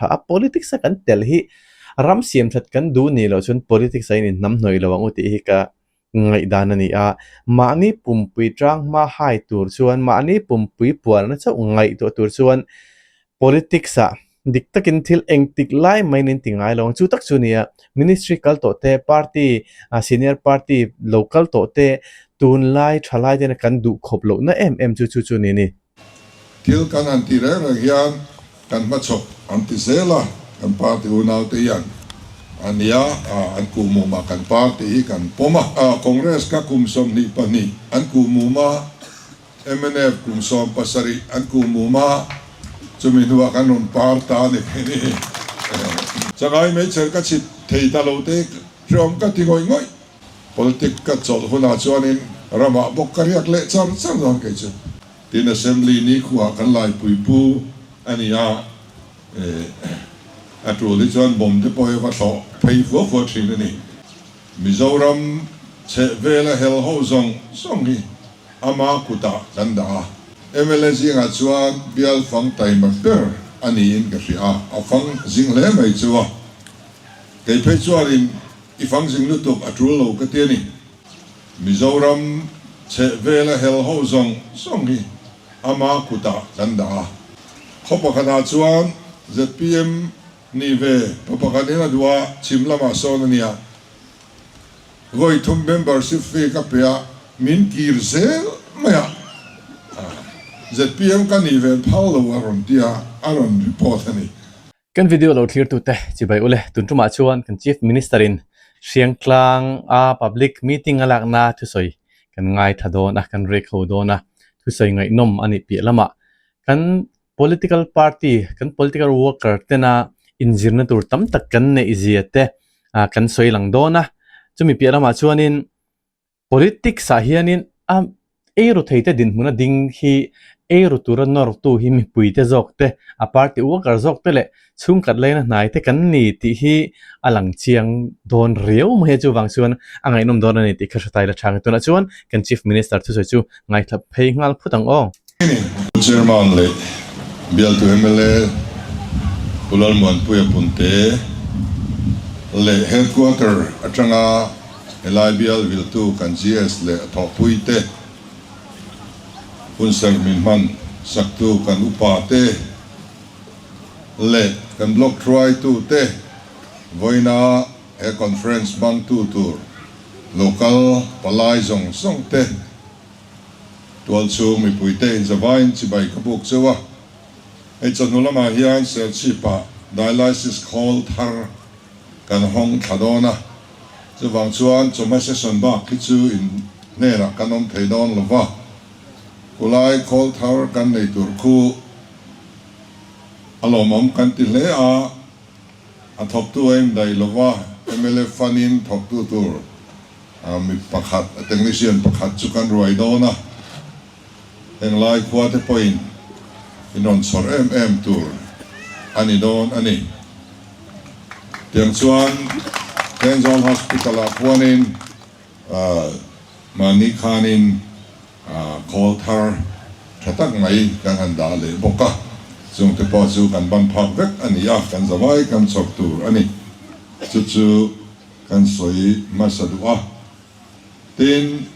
tha a, politics a kan tel hi ram siam that kan duh nih loh chuan politics ah hian inhnamhnawih lo ang u tih hi ka ngaihdan a ni a, mahni pumpui tang hma hai tur chuan mahni pumpui puarna chauh ngaihtuah tur chuan politics ah dik takin thil engtik lai mai nen ti ngai lo ang chu tak chu a ni a, ministry kal tawh te party ah senior party lo kal tawh te tunlai thalai tena kan duh khawp lohna em em chu chu chu a ni a ni. Thil kan han ti reng reng hian kan hmachhawp an ti zel a, kan party unaute hian a nia an kuhmumah kan party hi kan pawm a. Congress kha kum 22 an kuhmum a, mnf kum 17 an kuhmum a, chumi hnuah kan rawn par ta a ni phei ni. Changai meichher ka chhit thei ta lo te hreawm ka ti ngawih ngawih. Politic ka chawlh hunah chuanin ramah bawk ka riak leh char char dawn kei chu. Tin Assembly ni khuah kan laipui pu a ni a, a tul hi chuan bomb te pawh hi va thlawh phei fua fua thin a ni. Mizoram chheh vela hel ho zawng zawng hi ama kutah kan dah a. Mla zingah chuan bial fang taima ber a niin ka hria a, a fang zing hle mai chu a. Kei phei chuanin I fang zing lutuk a tul lo ka ti a ni. Mizoram chheh vela hel ho zawng zawng hi ama kutah kan dah a. Khaw pakhatah chuan zpm nih ve pa pakhatin a duh a, chhim lamah sawn a nia. Vawi thum membership fee ka pe a, min kir zel mai a. Zpm ka nih ve phal lo a rawn ti a, a rawn report a ni. Kan video lo thlir tute chibai ule tun tumah chuan kan Chief Minister in Hriangtlang a public meeting a lakna thusawi kan ngaithla dawn a, kan rek ho dawn a, thusawi ngaihnawm a nih piah lamah kan political party, kan political worker tena inzirna tur tam tak kan neih zia te kan sawi lang dawn a, chumi piah lamah chuanin Politics ah hianin a eiru theite dinhmuna ding hi eiru tura nawrtu hi mipuite zawk te, a party worker zawk te leh chhungkhat laina hnai te kan ni tih hi a lang chiang dawn riau mai a, chuvang chuan a ngaihnawm dawn a ni tih kha hre tai la tha ang. Tunah chuan kan Chief Minister thusawi chu ngaithla phei nghal phut ang aw. Chairman leh bialtu mla Pu Lalmuanpuia Punte leh Headquarter atanga Helai bial viltu kan GS leh a thawhpuite, hunserh min hman saktu kan upa te leh kan block hruaitute vawiina he conference hmangtu tur local palai zawng zawng te tualchhung mipuite inzavain chibai ka buk cheu a. Hei chawhnu lamah hian Serchhip-ah dialysis khawl thar kan hawng thla dawn a, chuvang chuan chawhma session bak hi chu in hnenah kan awm thei dawn lo va, kulai khawl thar kan nei tur khu a lawmawm kan ti hle a, a thawktu a indaih lo va, mla fund-in thawktu tur mi pakhat, technician pakhat chu kan ruai dawn a. Henglai khua te pawhin in rawn chhawr em em tur a ni dawn a ni. Tiang chuan Thenzawl Hospital ah khuanin mahni khanin khawl thar tha tak mai kan han dah leh bawk a, chung te pawh chu kan ban phak vek a ni a, kan zavai kan chhawr tur a ni. Chu chu kan sawi hmasa duh a. Tin,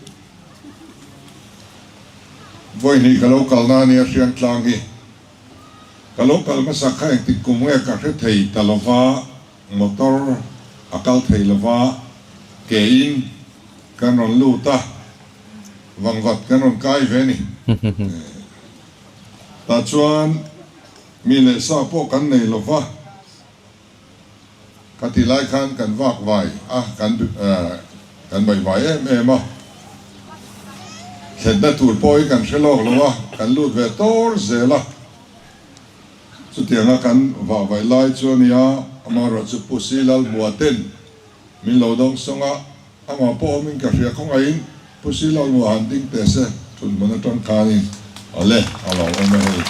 vawihnih ka lo kalna a nia Hriangtlang hi. Ka lo kal hmasa kha engtik kum nge ka hre thei ta lova, motor a kal thei lova, ke in kan rawn lut a, vangvat kan rawn kai ve a ni. Tah chuan mi leh sa pawh kan nei lova. Ka ti lai khan kan vak vai a, kan kan bai vai em em a, thlenna tur pawh hi kan hre lawk lo a, kan lut ve tawr zel a. Chutianga kan vah vai lai chu a nia, amaherawh chu Pu Si Lalhmuaten min lo dawng sawng a, amah pawh awmin ka hria khawngaihin Pu Si Lalhmua han ding teh se, thunhmun atang khanin awle a lo awm a hei.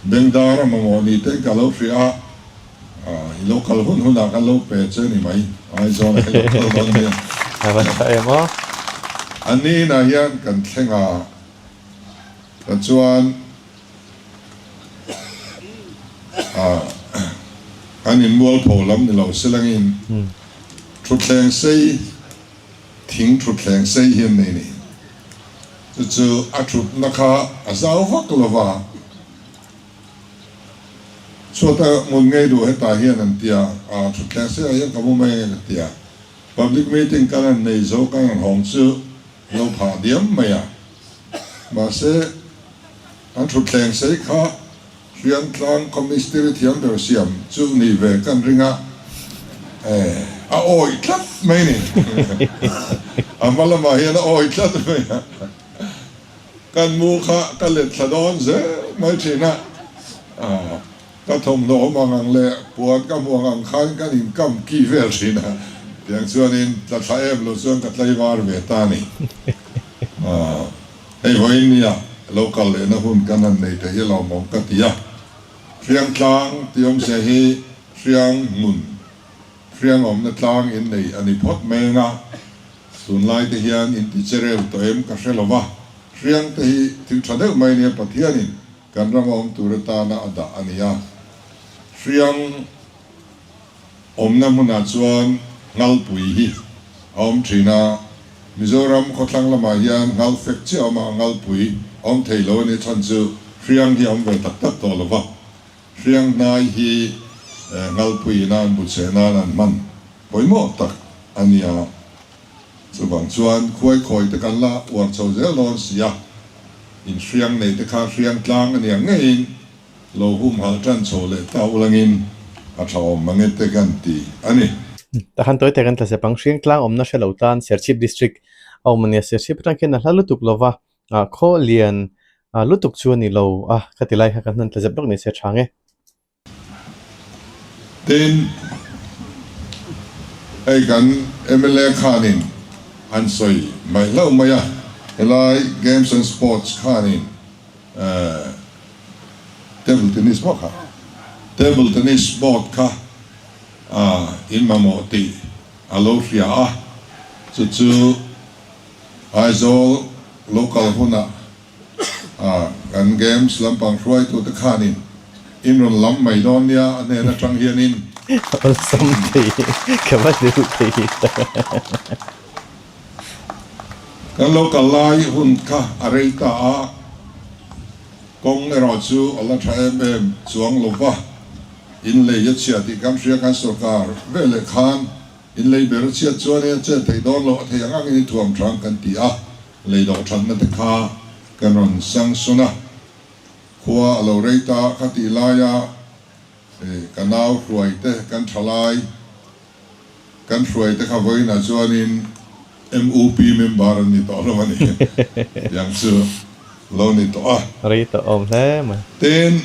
Bengdar a mamawh ni ten ka lo hria a, i lo kal hun hunah kan lo pe che ni mai, Aizawl ah i lo kal dawn nia. A va tha em aw. A ninah hian kan thleng a, ta chuan. Kan inmualpho lam ni lo silangin thutthleng sei, thing thutthleng sei hi an nei ni. Chu chu a thutna kha a zau vak lo va, chhuata ngun ngei duh hetah hian an ti a, thutthleng seiah hian ka mu mai ange ka ti a. Public meeting kan han nei zo kan han hawng chu lo phah diam mai a, mahse an thutthleng sei kha Hriangtlang khaw mistiri thiam ber siam chu ni ve kan ring a, eh, a awih tlat mai ni. A hma lamah hian a awih tlat mai a, kan mu kha ka let thla dawn zel mai thin a, ah, ka thawmhnaw awm ang ang leh puan ka hmu ang ang khan kan inkam ki vel thin a, tiang chuanin tla thla em lo chuan ka tlaivar ve ta a ni. Ah. Hei vawiin nia lo kal lehna hun kan han nei thei hi lawmawm ka ti a. Hriangtlang tih awmzia hi hriang hmun, hriang awmna tlang in nei a ni phawt mai anga, tunlai te hian in ti che reu tawh em ka hre lo va, hriang te hi thil tha deuh mai nia Pathianin kan rama awm tur atana a dah a ni a. Hriang Awmna hmunah chuan Ngalpui hi a awm thin a, Mizoram khawthlang lamah hian ngal fek chiah a awm a, Ngalpui a awm thei lo a nih chhan chu hriang hi a awm ve tak tak tawh lo va, hriang hnai hi Ngalpui ina an bu cheh nan an hman pawimawh tak a ni a, chuvang chuan khuaikhawi te kan la uar chho zel dawn si a, in hriang nei te kha hriang tlang a ni ang ngeiin Lo humhalh tan chho leh ta ulangin a tha awm mange te kan ti a ni. Tahan tawi tak an tla zep ang. Hriangtlang awmna hre lo tan Serchhip District a awm a nia. Serchhip atang khian a hla lutuk lo va, khaw lian lutuk chu a ni lo a, khati lai kha kan han tla zep lawk ni se tha ang e. Tin, hei kan mla khanin an sawi mai hlauh mai a, helai Games and Sports khanin Table Tennis maw kha? Table Tennis board kha in mamawh tih a lo hria a, chu chu Aizawl local hunah A, kan games lampang hruaitute khanin in rawn lam mai dawn nia a hnen atang hianin. Awlsam thei, ka va duh thei ta. Kan lo kal lai hun kha a rei ta a, kawng erawh chu a la tha em em chuang lo va, in lei a chhia tih kan hria kan sorkar veleh khan in lei ber a chhiat chuanin a chet theih dawn loh a thei ang angin i thuam thang kan ti a. Lei dawh thatna te kha kan rawn sanction a, khua a lo rei ta kha tih laia ka nau hruai te kan tha lai, kan hruai te kha vawiinah chuanin MUP member an ni tawh lo a ni tiang chu lo ni tawh a. Rei tawh awm hle mai. Tin,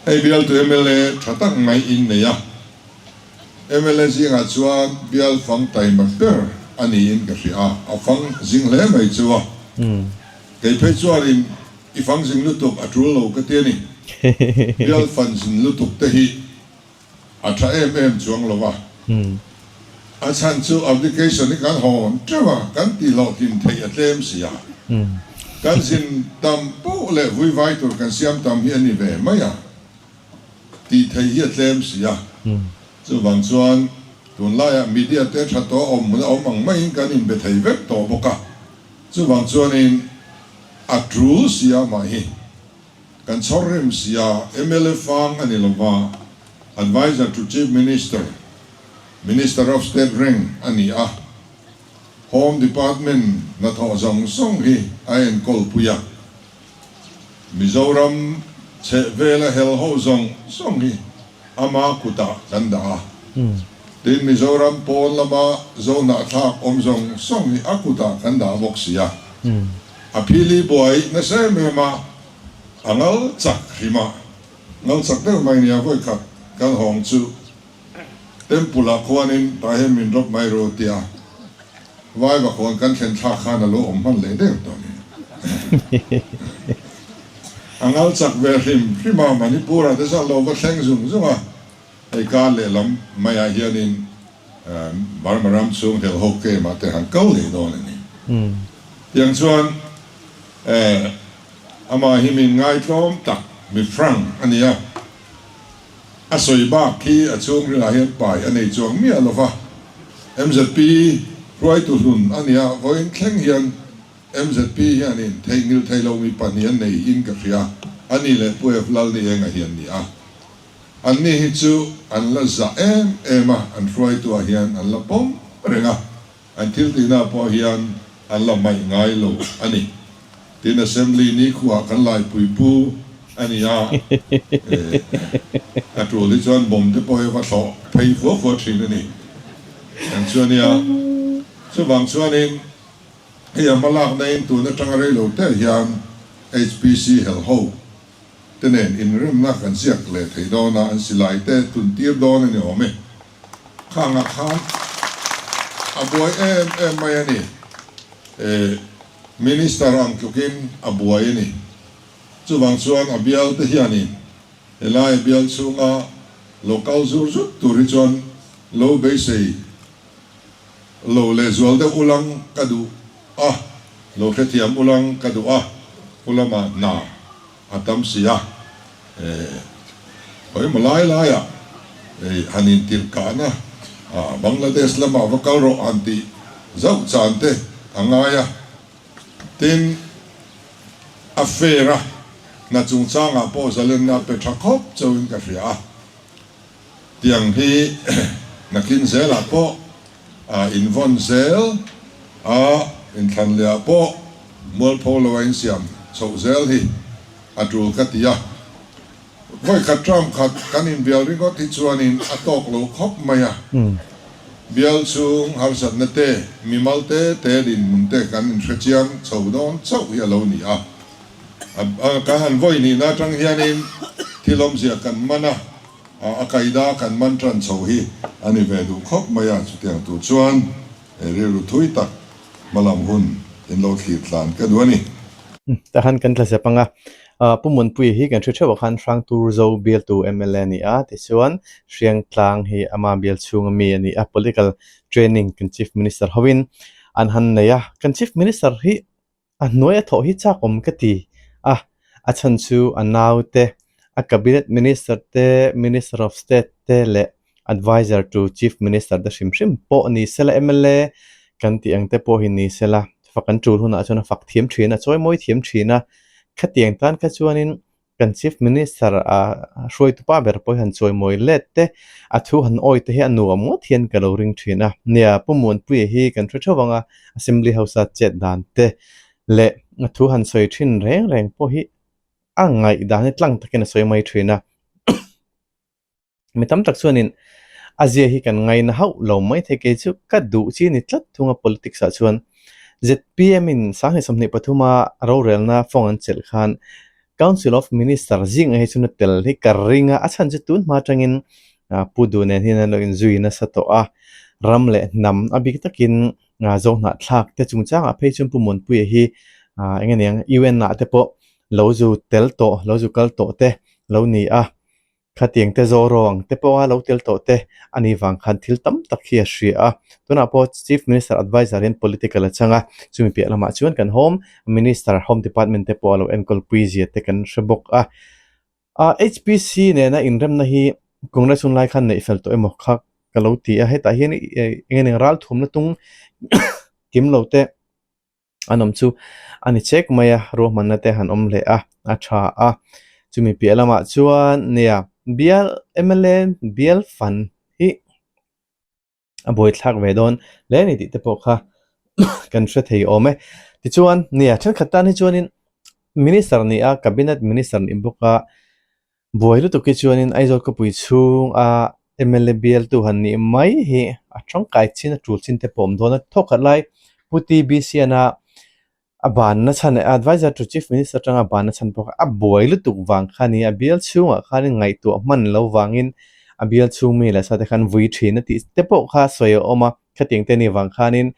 hei bialtu mla tha tak mai in nei a. Mla zingah chuan bial fang taima ber a niin ka hria a, a fang zing hle mai chu a. Kei phei chuanin i fang zing lutuk a tul lo ka ti a ni. Bial fan zin lutuk te hi a tha em em chuang lo a. A chhan chu application hi kan hawn teuh a, kan tihhlawhtlin theih a tlem si a. Kan zin tam poh leh vuivai tur kan siam tam hi a ni ve mai a. Tih theih hi a tlem si a, chuvang chuan tunlaiah media te tha tawh awm hmun a awm ang maiin kan inbe thei vek tawh bawk a, chuvang chuanin a tul si a mah hi kan chhawr rem si a, mla fang a ni lova, Adviser to Chief Minister, Minister of State reng a ni a, Home Department hnathawh zawng zawng hi a enkawl pui a. Mizoram chhehvela hel ho zawng zawng hi ama kutah kan dah a, tin Mizoram pawn lama Zohnahthlak awm zawng zawng hi a kutah kan dah bawk si a, a phili buai nasa em em a, a ngal chak hrim a, ngal chak deuh mai nia vawikhat kan hawng chu Temple ah khuanin tah hian min rawp mai ru tia Vaiva khawn kan thlen thlak khan a lo awm hman leh deuh tawh ni. A ngal chak ve hrim hrim a, Manipur ah te chuan lo va thleng zung zung a, hei kar lehlam maiah hianin Burma ram chhung helh ho camp ah te han kal leh dawn a ni. Tiang chuan amah hi min ngaitlawm tak mi frank a ni a. A sawi bak khi a chhungrilah hian pai a nei chuang miah lo va, MZP hruaitu hlun a nia, vawiin thleng hian MZP hianin theihnghilh thei lo mi pahnih an nei in ka hria, a ni leh Pu F Lalnienga hi an ni a. Anni hi chu an la zah em em a, an hruaituah hian an la pawm reng a, an thil tihnaah pawh hian an la hmaih ngai lo a ni. Tin, Assembly nikhuaah kan laipui pu a ni a, a tul hi chuan bomb te pawh hi va thlawh phei fua fua thin a ni. Ang chu a nia. Chuvang chuanin hei a hmalakna in tun atanga rei lo te hian HPC helho te nen inremna kan ziak leh thei dawn a, an silai te tun tir dawn a ni awm e. Khangah khan a buai em em mai a ni. E, Minister ang tlukin a buai a ni. Chuvang chuan a bial te hianin helai bial chhunga lo kal zur zut tur hi chuan lo beisei lo lehzual deuh ulang ka duh a, lo hrethiam ulang ka duh a, ulama hna a tam si a, eh pawimawh lai laiah eh han intirh kahna ah Bangladesh lamah va kal rawh han tih zauh chan te a ngai a, tin a fair a, hna chungchangah pawh zalenna pe tha khawp chauhin ka hria a, tiang hi nakin zelah pawh a invawn zel a, inthlan leh ah pawh mualpho lo a insiam chhoh zel hi a tul ka ti a. Vawikhat term khat kan inbial ringawt hi chuanin a tawk lo khawp mai a, bial chhung harsatna te, mimal te te dinhmun te kan inhrechiang chho dawn chauh hi a lo ni a. Kan han vawi nihna atang hianin thil awmzia kan man a. A kaida kan man tan chho hi a ni ve duh khawp mai a, chutiang tur chuan rilru thui tak hmalam hun in lo thlir tlan ka duh a ni. Tahan kan tla zep ang a, Pu Muanpuia hi kan hre theuh ah khan Hrangturzo bialtu mla a ni a, tichuan Hriangtlang hi ama bial chhunga mi a ni a, political training kan Chief Minister hovin an han nei a, kan Chief Minister hi A hnuai a thawh hi chak awm ka ti a, a chhan chu a naute, a cabinet minister te, minister of state te leh adviser to chief minister te hrim hrim pawh ni sela mla kan tih ang te pawh hi ni sela fak an tul hunah chuan a fak thiam thin a, chawi mawi thiam thin a, khatiang tan kha chuanin Kan Chief Minister a hruaitu pa ber pawh hi han chawimawi let te, a thu han awi te hi a nuam ngawt hian ka lo ring thin a. Nia, Pu Muanpuia hi kan hre theuh ang a, Assembly House a chet dan te leh a thu han sawi thin reng reng pawh hi a ngaihdan hi tlang takin a sawi mai thin a. Mi tam tak chuanin a zia hi kan ngaina hauh lo mai thei kei chu ka duh chi ni tlat thung a politics ah chuan zpm in 2023 a rorelna fawng an chelh khan Council of Minister zingah hi chuan a tel hi ka ring a, a chhan chu tun hma atangin Pu Duh nen hian an lo inzui nasa tawh a, ram leh hnam a bik takin Zohnahthlak te chungchangah phei chuan Pu Muanpuia hi eng nge niang UN ah te pawh lo zu tel tawh lo zu kal tawh te lo ni a. Khatiang te Zoro ang te pawha lo tel tawh te a nih vang khan thil tam tak hi a hria a. Tunah pawh Chief Minister Adviser hian political a chang a, chumi piah lamah chuan kan Home Minister, Home Department te pawh a lo enkawl pui zia te kan hre bawk a. HPC nena inremna hi Congress hun lai khan neih fel tawh emaw kha ka lo ti a, hetah hian eng eng ralthumna tung kim lo te, an awm chu a ni chek mai a ruahmanna te han awm leh a a tha a chumi piah lamah chuan nia bial mla bial fan hi a buaithlak ve dawn hle a ni tih te pawh kha kan hre thei awm e tichuan nia thenkhat tan hi chuanin minister ni a cabinet minister ni bawk a. Buai lutuk hi chuanin Aizawl khawpui chhunga mla bialtu han nih mai hi a tangkai chin a tul chin te pawh a awm dawn a. Thawkhat lai Pu TB Siana a banna chhan leh Adviser to Chief Minister atanga a banna chhan pawh kha a buai lutuk vang kha a ni a. Bial chhungah khanin ngaihtuah hman lo vangin a bial chhung mi leh sa te khan vui thin a tih te pawh kha sawi a awm a. Khatiang te nih vang khanin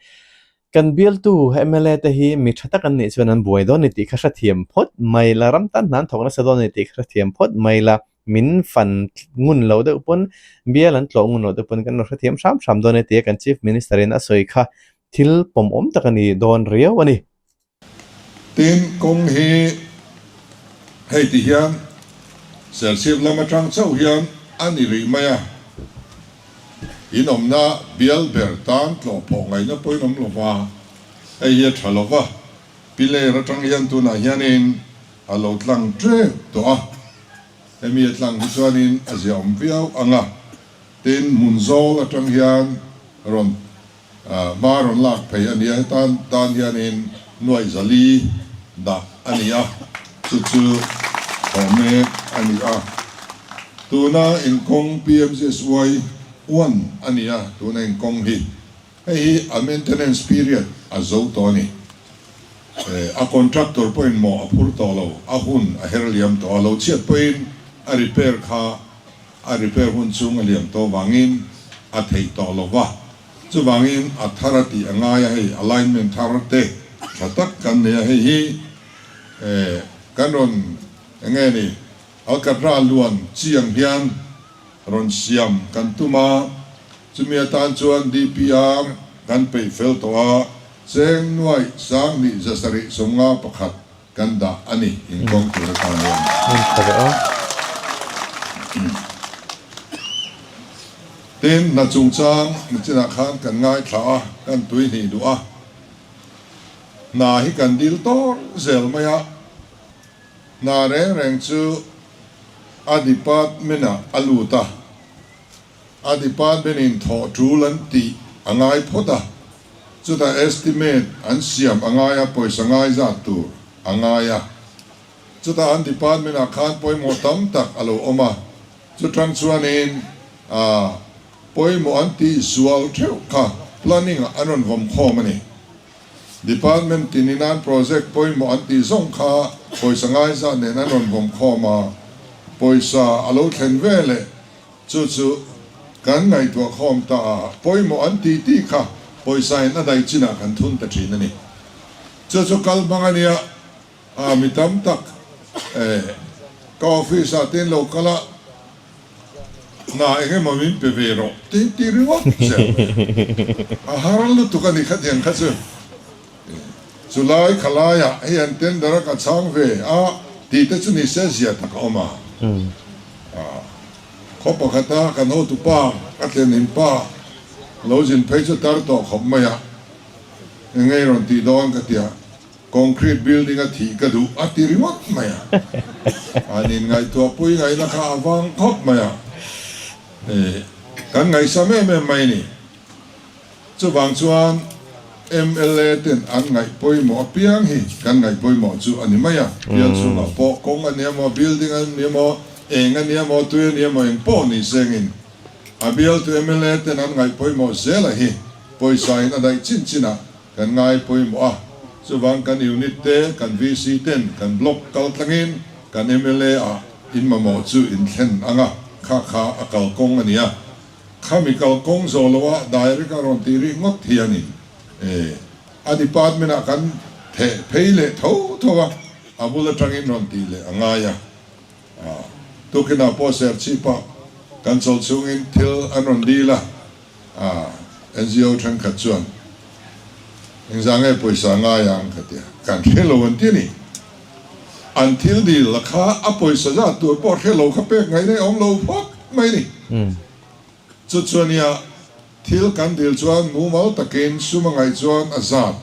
Kan bialtu mla te hi mi tha tak an nih chuan an buai dawn ni tih kha hrethiam phawt mai la, ram tan hna an thawk nasa dawn ni tih kha hrethiam phawt mai la, min fan ngun lo deuh pawn, bial an tlawh ngun lo deuh pawn kan lo hrethiam hram hram dawn e tia kan Chief Minister in a sawi kha thil pawmawm tak a ni dawn riau a ni. Tin, kawng hi hei ti hian Serchhip lam atang chauh hian. a ni rih mai a, in awmna bial ber tan tlawh phawh ngaihna pawhin awm lo va, hei hi a tha lo va, piler atang hian tunah hianin a lo tlang tep tawh a, hemi a tlang hi chuanin a ziaawm viau ang a, tin hmun zawl atang hian rawn Hma rawn lak phei a nia, hetan tan hianin nuaih zali dah a ni a, chu chu thawh mek a ni a. Tuna inkawng PMGSY one a ni a, tuna inkawng hi hei hi a maintenance period a zo tawh a ni. A contractor pawhin mawh a phur tawh lo, a hun a her liam tawh a, lo chhiat pawhin a repair kha A repair hun chung a liam tawh vangin a theih tawh lo va, chuvangin a thar a tih a ngai a, hei alignment thar te tha tak kan nei a, hei hi kan rawn eng nge ni Alcatra luan chi ang hian rawn siam kan tum a, chumi atan chuan DPR kan peih fel tawh a, cheng nuaih sanghnih 751 Kan dah a ni, inkawng tur atan hian. Hmun tha ve aw. Tin, hna chungchang nichinah khan kan ngaithla a, kan tui hnih duh a. Hna hi kan dil tawr zel mai a, hna reng reng chu a department-ah a lut a, a department-in thawh tul an tih a ngai phawt a. Chutah estimate an siam a ngai a, pawisa ngai zat tur a ngai a. Chutah an department ah khan pawimawh tam tak a lo awm a, chutang chuanin ah pawimawh an tih zual theuh kha planning ah an rawn vawm khawm a ni. Department tinin an project pawimawh an tih zawng kha pawisa ngai zat nen an rawn vawm khawm a, pawisa a lo thlen veleh Chu chu kan ngaihtuah khawm ta a, pawimawh an ti tih kha pawisa in a dai chinah kan thun ta thin a ni. Chu chu kal hmang a nia, a mi tam tak eh ka office ah te in lo kal a, hna eng emaw min pe ve rawh tih tih ringawt zel mai a, a har lutuk a ni khatiang kha chu. Chu lai kha laiah hei an tender a ka chhang ve a tih te chu ni se zia tak a awm a. Khaw pakhata kan hotu pa ka thlenin pa lo zin phei chu tar tawh khawp mai a, engei rawn tih dawn ka tia concrete building a thih ka duh a ti ringawt mai a. An inngaihtuah pui ngaihna kha a vang khawp mai a, kan ngaihsam em em mai ni. Chuvang chuan mla ten an ngaih pawimawh apiang hi kan ngaih pawimawh chu a ni mai a, bial chhungah pawh kawng a ni emaw, building a ni emaw, eng a ni emaw, tui a ni emaw eng pawh ni sengin a bialtu mla ten an ngaih pawimawh zela hi pawisa in a daih chin chinah kan ngai pawimawh a. Chuvang kan unit te, kan VC ten kan block kal tlangin kan mla ah in mamawh chu in thlen ang a, kha kha a kalkawng a ni a. Khami kalkawng zawh loh a direct a rawn tih rih ngawt hianin e a department ah kan theh phei leh tho tho a, a bul atangin rawn tih leh a ngai a. Tukinah pawh Serchhip ah kan chawlh chhungin thil an rawn dil a, NGO thenkhat chuan engzah nge pawisa ngai ang ka ti a, kan hre lo an ti a ni. An thil dil la kha a pawisa zat tur pawh hre lo kha pek ngaih daih awm lo phawt mai a ni. Chu chu ania thil kan dil chuan mumal takin sum a ngaih chuan a zat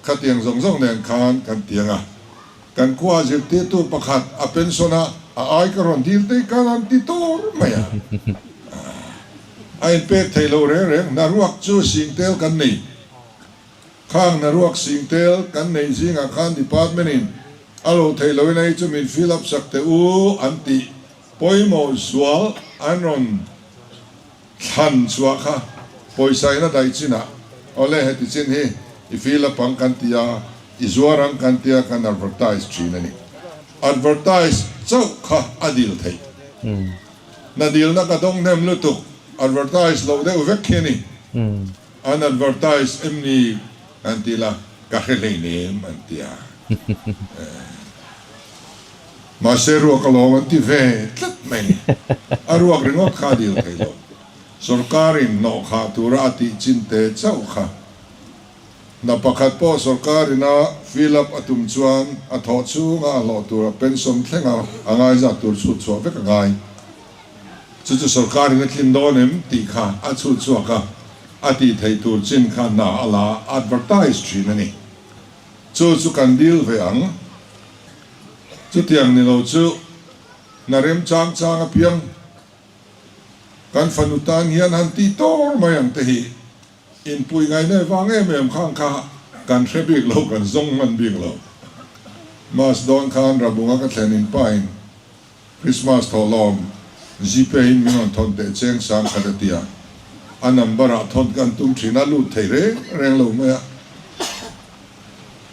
khatiang zawng zawng nen khan kan ti ang a. Kan khua zirtirtu pakhat a pension a, a ai ka rawn dil daih khan an ti tur mai a. A inpek theih loh reng reng hnaruak chu singtel kan nei. Khang hnaruak singtel kan neih zingah khan department in a lo theih loin a hi chu min fill up sak teh u an tih Pawimawh zual an rawn thlan chhuah kha pawisa in a daih chinah awle heti chin hi i fill up ang kan ti a, i zuar ang kan tia kan advertise thin a ni. Advertise chauh kha a dil theih. Hna dilna ka dawng hnem lutuk advertise loh deuh vek khi a ni. An advertise em ni kan ti la ka hre hleinem an ti a. Mahse ruak a lawm an ti ve tlat mai ni. A ruak ringawt kha a dil thei lo. Sorkarin hnawhkhah tura a tih chin te chauh kha. Hna pakhat pawh sorkarin a fill up a tum chuan a thawh chhunga a hlawh tura pension thlenga a ngaizat tur chhut chhuah vek a ngai. Chu chu sorkarin a tlin dawn em tih kha a chhut chhuak a, a tih theih tur chin kha hna a la advertise thin a ni. Chu chu kan dil ve ang. Chutiang ni lo chu hna remchang chang apiang kan fanu tan hian han tih tawr mai ang te hi inpui ngaihna vang em em khang kha kan hre bik lo, kan zawng hman bik lo. Mas dawn khan Rabunga ka thlen in pain Christmas thawhlawm Gpay in min rawn thawn teh cheng sang khat a ti a, a number ah thawn kan tum thin a, lut thei reng reng lo mai a.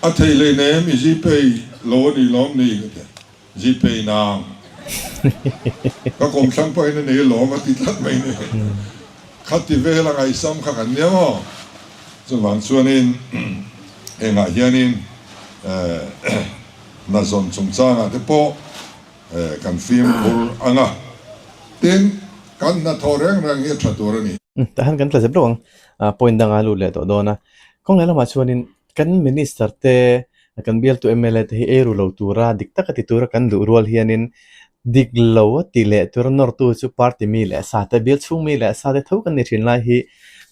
A thei hlei nem i Gpay lo a ni lawm ni ka ti a, Gpay nang ka kawmthlang pawhin a nei lawm a ti tlat mai ni. Khati vel a ngaihsam kha kan nia maw? Chuvang chuanin hengah hianin Hna zawn chungchangah te pawh kan fimkhur ang a, tin, kan hnathawh reng reng hi a tha tur a ni. Tah hian kan tla zep reuh ang, point danga lut leh tawh dawn a. Kawng leh lamah chuanin kan minister te, kan bialtu mla te hi ei ru lo tura dik taka ti tura kan duh rual hianin dik lo a ti leh tura nawrtu chu party mi leh sa te, bial chhung mi leh sa te tho kan ni thin lai hi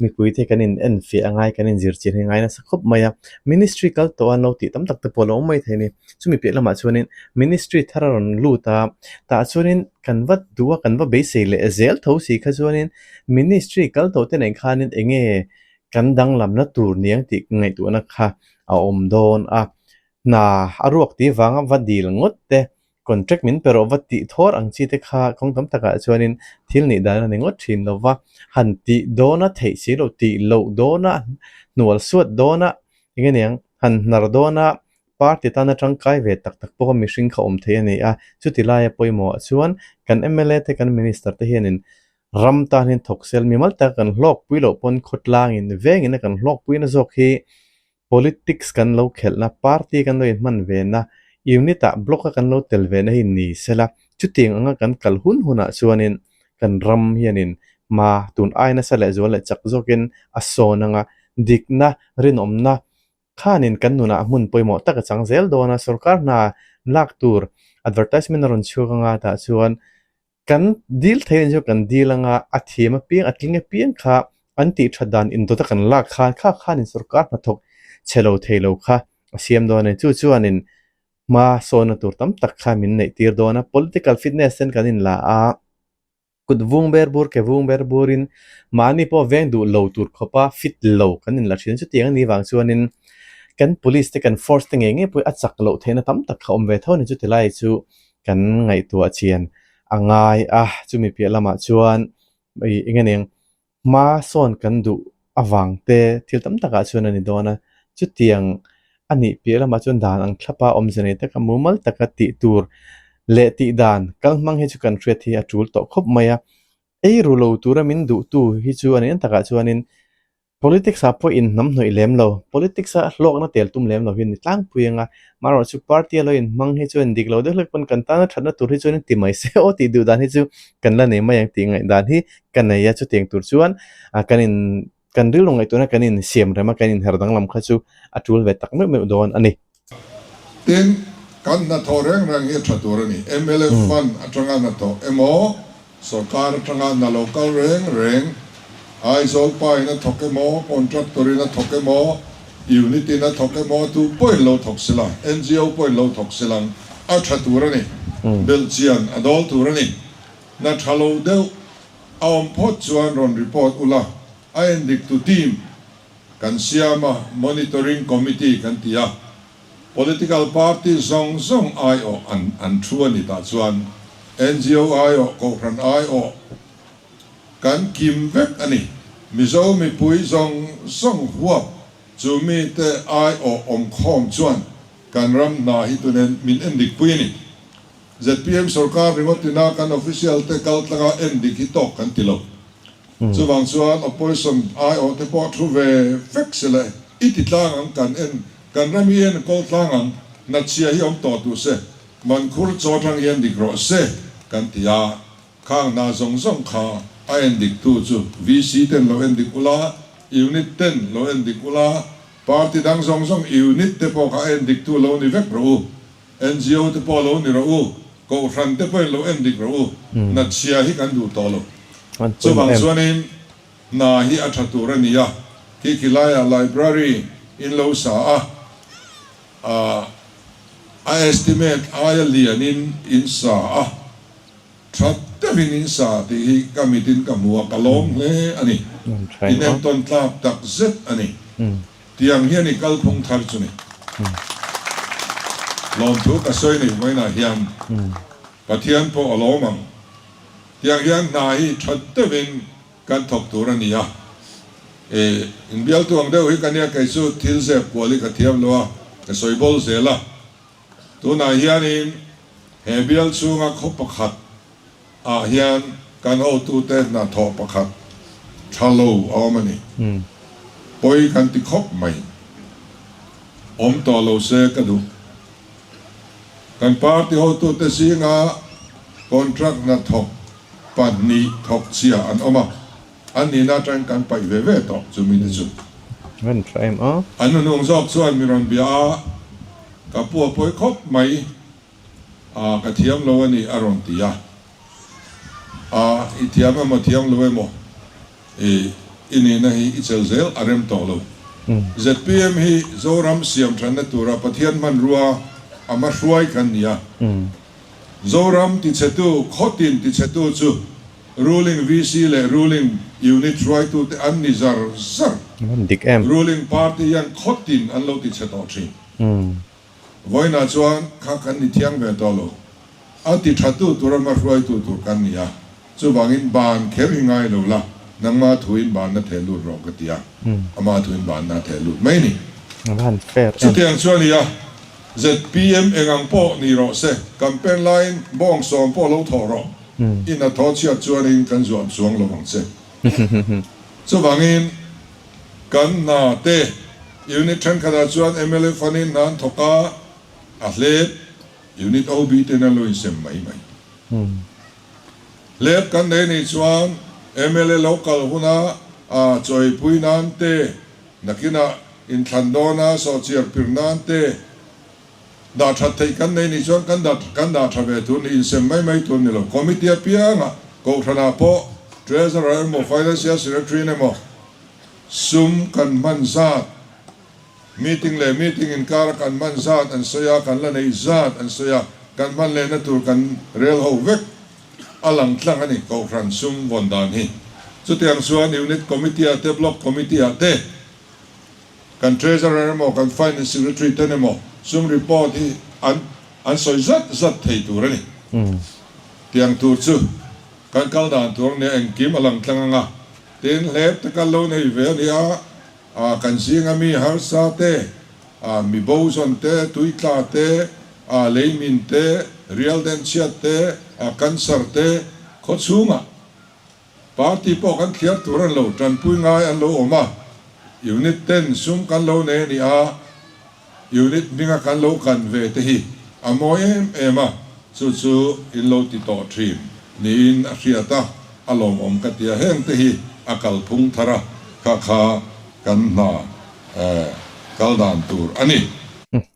Mipui te kan in enfiah a ngai, kan in zir chian hi a ngai nasa khawp mai a. Ministry kal tawh a no tih tam tak te pawh a lo awm mai thei a ni. Chumi piah lamah chuanin ministry thar a rawn lut a, tah chuanin kan va duh a, kan va beisei leh zel tho si kha chuanin ministry kal tawh te nen khanin eng nge kan danglamna tur niang tih ngaihtuahna kha a awm dawn a. Hna a ruak tih vanga va dil ngawt te Contract min pe rawh va tih thawr ang chi te kha kawng tam takah chuanin thil nih dan a ni ngawt thin lo va, han tih dawna theih si lo, tih loh dawna hnual suat dawna eng nge niang, han hnar dawna party tana tangkai ve tak tak pawha mihring kha awm thei a ni a, chuti laia pawimawhah chuan kan mla te kan minister te hianin ram tan hian thawk sel mimal taka kan hlawkpui loh pawn khawtlangin vengin a kan hlawkpuina zawk hi Politics kan lo khelhna, party kan lo inhman vena, unit ah block a kan lo tel vena hi ni sela, chutiang anga kan kal hun hunah chuanin kan ram hianin hma tun ai nasa leh zual leh chak zawkin a sawn anga dikna, rinawmna khanin kan nunah hmun pawimawh tak a chang zel dawn a, sorkar hna lak tur advertisement a rawn chhuak anga tah chuan Kan dil thei anih chu kan dil anga a thiam apiang a tling apiang kha an tih that dan indawt a kan lak khan kha khanin sorkar hnathawk chhe lo thei lo kha a siam dawn a ni. Chu chuanin hma sawnna tur tam tak kha min neih tir dawn a, political fitness ten kan inla a, kut vung ber bur ke vung ber burin mahni pawh veng duh lo tur khawpa fit lo kan inla thin. Chutiang anih vang chuanin kan police te kan force te ngei ngei pawh a chak loh theihna tam tak kha awm ve tho a ni. Chuti lai chu kan ngaihtuah chian a ngai a, chumi piah lamah chuan ih eng nge ning hma sawn kan duh avang te thil tam takah chuan a ni dawn a, chutiang a nih piah lamah chuan dan ang thlap a awmze nei taka mumal taka tih tur leh tih dan kal hmang hi chu kan hriat hi a tul tawh khawp mai a, ei ru lo tura min duhtu hi chu a ni ang takah chuanin Politics ah pawh in hnamhnawih lem lo, politics a hlawkna tel tum lem lo hi a ni tlangpui ang a, marawh chu party a lo inhmang hi chuan dik lo deuh hlek pawn kan tana thatna tur hi chuan in ti mai se aw tih duh dan hi chu kan la nei mai ang tih ngaih dan hi ka nei a, chutiang tur chuan kan in kan rilru ngaihtuahna kan in siam rem a, kan inher danglam kha chu a tul ve tak meuh meuh dawn a ni. Tin, kan hnathawh reng reng hi a tha tur a ni. Mla fund atanga hnathawh emaw, sorkar atanga hna lo kal reng reng, Aizawl pa in a thawk emaw, contractor in a thawk emaw, unit in a thawk emaw, tu pawhin lo thawk sela, ngo pawhin lo thawk selang, a tha tur a ni. Belhchian a dawl tur a ni. Hna tha lo deuh a awm phawt chuan rawn report ula, a endiktu team Kan siam a, Monitoring Committee kan ti a, Political Party zawng zawng aiawh an an thu a ni tah chuan ngo aiawh, Kohhran aiawh kan kim vek a ni. Mizo mipui zawng zawng huap chu mite aiawh awmkhawm chuan kan ram hna hi tunen min endik pui a ni. Zpm sorkar ringawt ina kan official te kaltlanga endik hi tawk kan ti lo. Chuvang chuan opposition aiawh te pawh thu ve vek se le, i ti tlang ang kan en, kan ram hi en kawl tlang ang, natchhia hi awm tawh duh se, mankhur chaw tang hian dik rawh se kan ti a, khang hna zawng zawng kha a en dik tu chu VC ten lo en dik ula, unit ten lo en dik ula, party dang zawng zawng unit te pawh kha a en dik tu lo ni vek rawh u, ngo te pawh lo ni rawh u. Kohhran te pawhin lo en dik rawh u, hna chhia hi kan duh tawh lo. Chuvang chuanin hna hi a tha tur a ni a, khi khi laiah library in lo sa a, a estimate aia lianin in sa a, tha deuhin in sa tih hi ka mitin ka hmu a, ka lawm hle a ni. In entawn tlak tak zet a ni. Tiang hian i kalphung thar chu ni. Lawmthu ka sawi nei vawiinah hian Pathian pawh a lawm ang. Tiang hian hna hi tha deuhin kan thawk tur a ni a. E, inbialtu ang deuh hi ka nia kei chu thil zep kual hi ka thiam lo a, ka sawi bawl zel a. Tunah hianin he bial chhunga khaw pakhat ah hian kan hotute hnathawh pakhat tha lo a awm a ni. Pawi kan ti khawp mai. Awm tawh lo se ka duh. Kan party hotute zinga contract hnathawk pahnih thawk chhia an awm a, an nihna atangin kan paih ve ve tawh chumi te chu. An hnuhnung zawk chuan mi rawn bia a, ka pu a pawi khawp mai. A, ka thiam lo a ni, a rawn ti a. A, i thiam emaw thiam lo emaw, i, i nihna hi i chel zel a rem tawh lo. Zpm hi Zoram siam thanna tura Pathian hmanrua a hmahruai kan ni a. Zoram tichhetu, khawtin tichhetu chu ruling VC leh ruling unit hruaitute an ni zar zar. Ruling party hian khawtin an lo tichhe tawh thin. Vawiinah chuan kha kan ni thiang ve tawh lo. A ti thatu tur ama hruaitu tur kan ni a, chuvangin ban kher hi ngai lo la, nangma thuin banna theh lut rawh ka ti a, ama thuin banna theh lut mai ni. Chutiang chuan i a, zpm eng ang pawh ni rawh se, campaign laiin bawng sawm pawh lo thawh rawh, i hnathawh chhiat chuanin kan zuam chuang lo ang che. Chuvangin. Kan hna te unit thenkhatah chuan mla fund-in hna an thawk a, a hlep unit OB ten an lo insem mai mai. Hlep kan nei nih chuan mla lo kal huna a chawipui nan te, nakinah inthlan dawna sawhchiar pir nan te dah that theih kan nei nih chuan kan dah kan dah tha ve tur ni, insem mai mai tur ni lo. Committee apiangah Kohhranah pawh Treasurer emaw Financial Secretary emaw sum kan hman zat, meeting leh meeting inkara kan hman zat an sawi a, kan la neih zat an sawi a, kan hman lehna tur kan rel ho vek a lang tlang a ni Kohhran sum vawn dan hi. Chutiang chuan Unit Committee ah te Block Committee ah te kan Treasurer emaw kan Finance Secretary ten emaw sum report hi an an sawi zat zat thei tur a ni. Tiang tur chu kan kal dan tur nia engkim a lang tlang ang a, tin hlep te kan lo nei ve a nia, ah kan zinga mi harsa te, ah mi bo zawn te, tui tla te, ah leimin te, rial den chhiat te, ah cancer te, khaw chhungah party pawh kan thliar tur an lo tanpui ngai an lo awm a, unit ten sum kan lo nei a ni a. Unit hminga kan lo kan ve te hi a mawi em em a, chu chu in lo ti tawh thin niin a hriat a, a lawmawm ka ti a, heng te hi a kalphung thar a, kha kha kan hna kal dan tur a ni.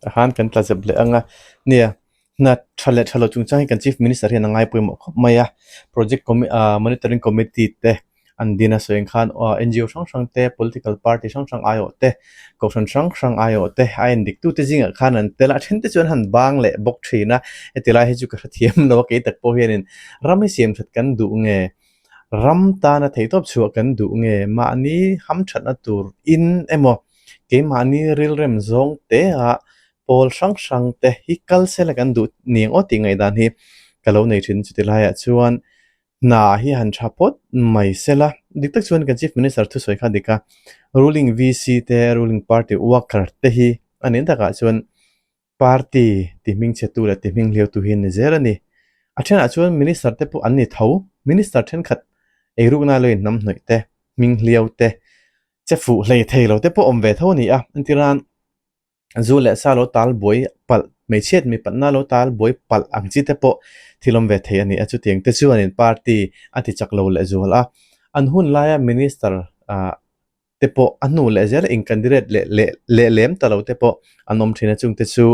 A han kan tla zep leh ang a, nia hna tha leh tha lo chungchang hi kan Chief Minister hian a ngai pawimawh khawp mai a, Project Monitoring Committee te an din a sawi ang khan ngo hrang hrang te, political party hrang hrang aiawh te, kohhran hrang hrang aiawh te a en dik tute zingah khan an tel a, a then te chu an han bang leh bawk thin a, heti lai hi chu ka hrethiam lo a, kei tak pawh hianin ram hi siam that kan duh nge, ram tana theihtawp chhuah kan duh nge, mahni hamthatna tur in emaw keimahni rilrem zawng te ah pawl hrang hrang te hi kal sela kan duh ni ang aw tih ngaihdan hi ka lo nei thin chuti laiah chuan hna hi han tha phawt mai sela dik tak chuan kan chief minister thusawi kha dik a ruling V_C te ruling party worker te hi a nih takah chuan party ti hming chhe tu leh ti hming hliau tu hi an ni zel a ni a thenah chuan minister te pawh an ni tho minister thenkhat eirukna lo inhnam hnawih te hming hliau te che fuh hlei thei lo te pawh awm ve tho a ni a entir nan. Zu leh sa lo tal buai palh, hmeichhiat mi patna lo tal buai palh ang chi te pawh thil awm ve thei a ni a, chutiang te chuanin party a ti chak lo leh zual a. An hun laia minister ah te pawh a hnu leh zel in candidate leh leh leh lem ta lo te pawh an awm thin a chung te chu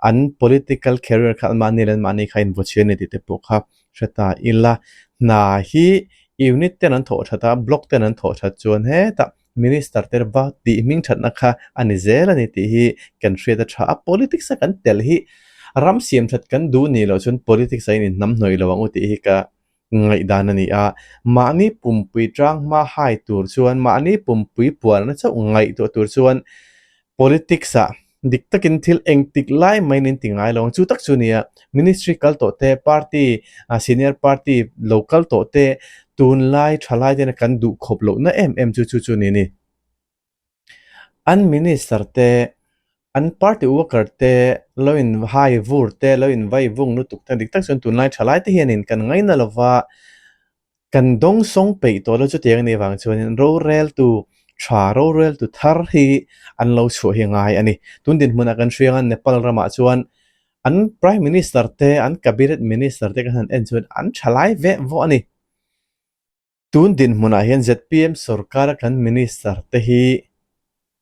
an political career kha anmahni leh anmahni kha invaw chhe a ni tih te pawh kha hre ta ila. Hna hi unit ten an thawh that a, block ten an thawh that chuan hetah minister te va tih hming thatna kha a ni zel a ni tih hi kan hriat a tha a. Politics a kan tel hi ram siam that kan duh nih loh chuan politics ah hian inhnamhnawih lo ang u tih hi ka ngaihdan a ni a. Mahni pumpui tang hma hai tur chuan mahni pumpui puarna chauh ngaihtuah tur chuan Politics ah dik takin thil engtik lai maiin in ti ngai lo ang. Chu tak chu nia ministry kal tawh te, party senior party lo kal tawh te tunlai thalai tena kan duh khawp lohna em em chu chu chu ni ni. An minister te, an party worker te lo in hai vur te, lo in vai vung lutuk te dik tak chuan tunlai thalai te hianin kan ngaina lova Kan dawngsawng peih tawh lo chutiang a nih avang chuanin roreltu tha, roreltu thar hi an lo chhuah hi a ngai a ni. Tun dinhmunah kan hriang a, Nepal ramah chuan an Prime Minister te, an Cabinet Minister te kan han en chuan an tha lai veh vawh a ni. Tun dinhmunah hian zpm sorkara kan Minister te hi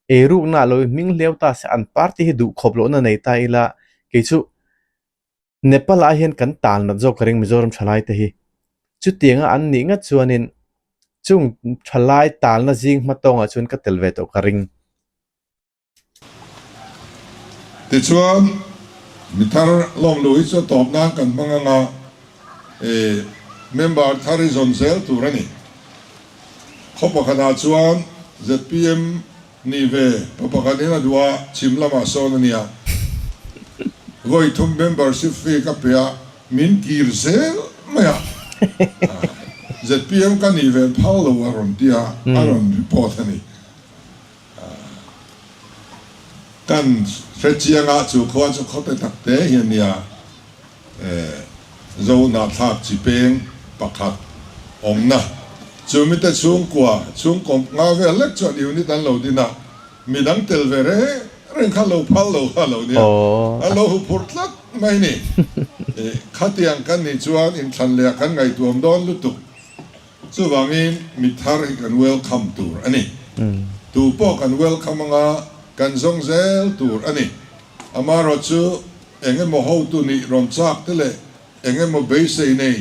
eirukna a lo hming hliau ta se an party hi duhkhawp lohna nei ta ila kei chu Nepal ah hian kan tal nat zawk ka ring Mizoram thalai te hi. Chutianga an nih ngat chuanin chung thalai talna zing hma tawngah chuan ka tel ve tawh ka ring. Tichuan, mi thar lawm luh hi chu a tawp nan kan hmang anga e member thar hi zawn zel tur a ni. Khaw pakhatah chuan zpm Ni ve, pa pakhat in a duh a, chhim lamah sawn a nia. Vawi thum membership fee ka pe a, min kir zel mai a. Zpm ka nih ve phal lo a rawn ti a, a rawn report a ni. Kan hre chiang a, chu khua chu khawte tak te hi a nia. Zo hnahthlak chi peng pakhat awmna chu mite chhungkua chhungkaw nga vel lek chuan unit an lo din a, midang tel ve reng reng kha lo phal lo kha lo nia, an lo huphurh tlat mai ni. Khatiang kan nih chuan inthlan leh ah kan ngaihtuam dawn lutuk. Chuvangin mi thar hi kan welcome tur a ni. Tu pawh kan welcome anga kan zawng zel tur a ni. Amaherawhchu Eng emaw hotu nih rawn chak te leh eng emaw beisei nei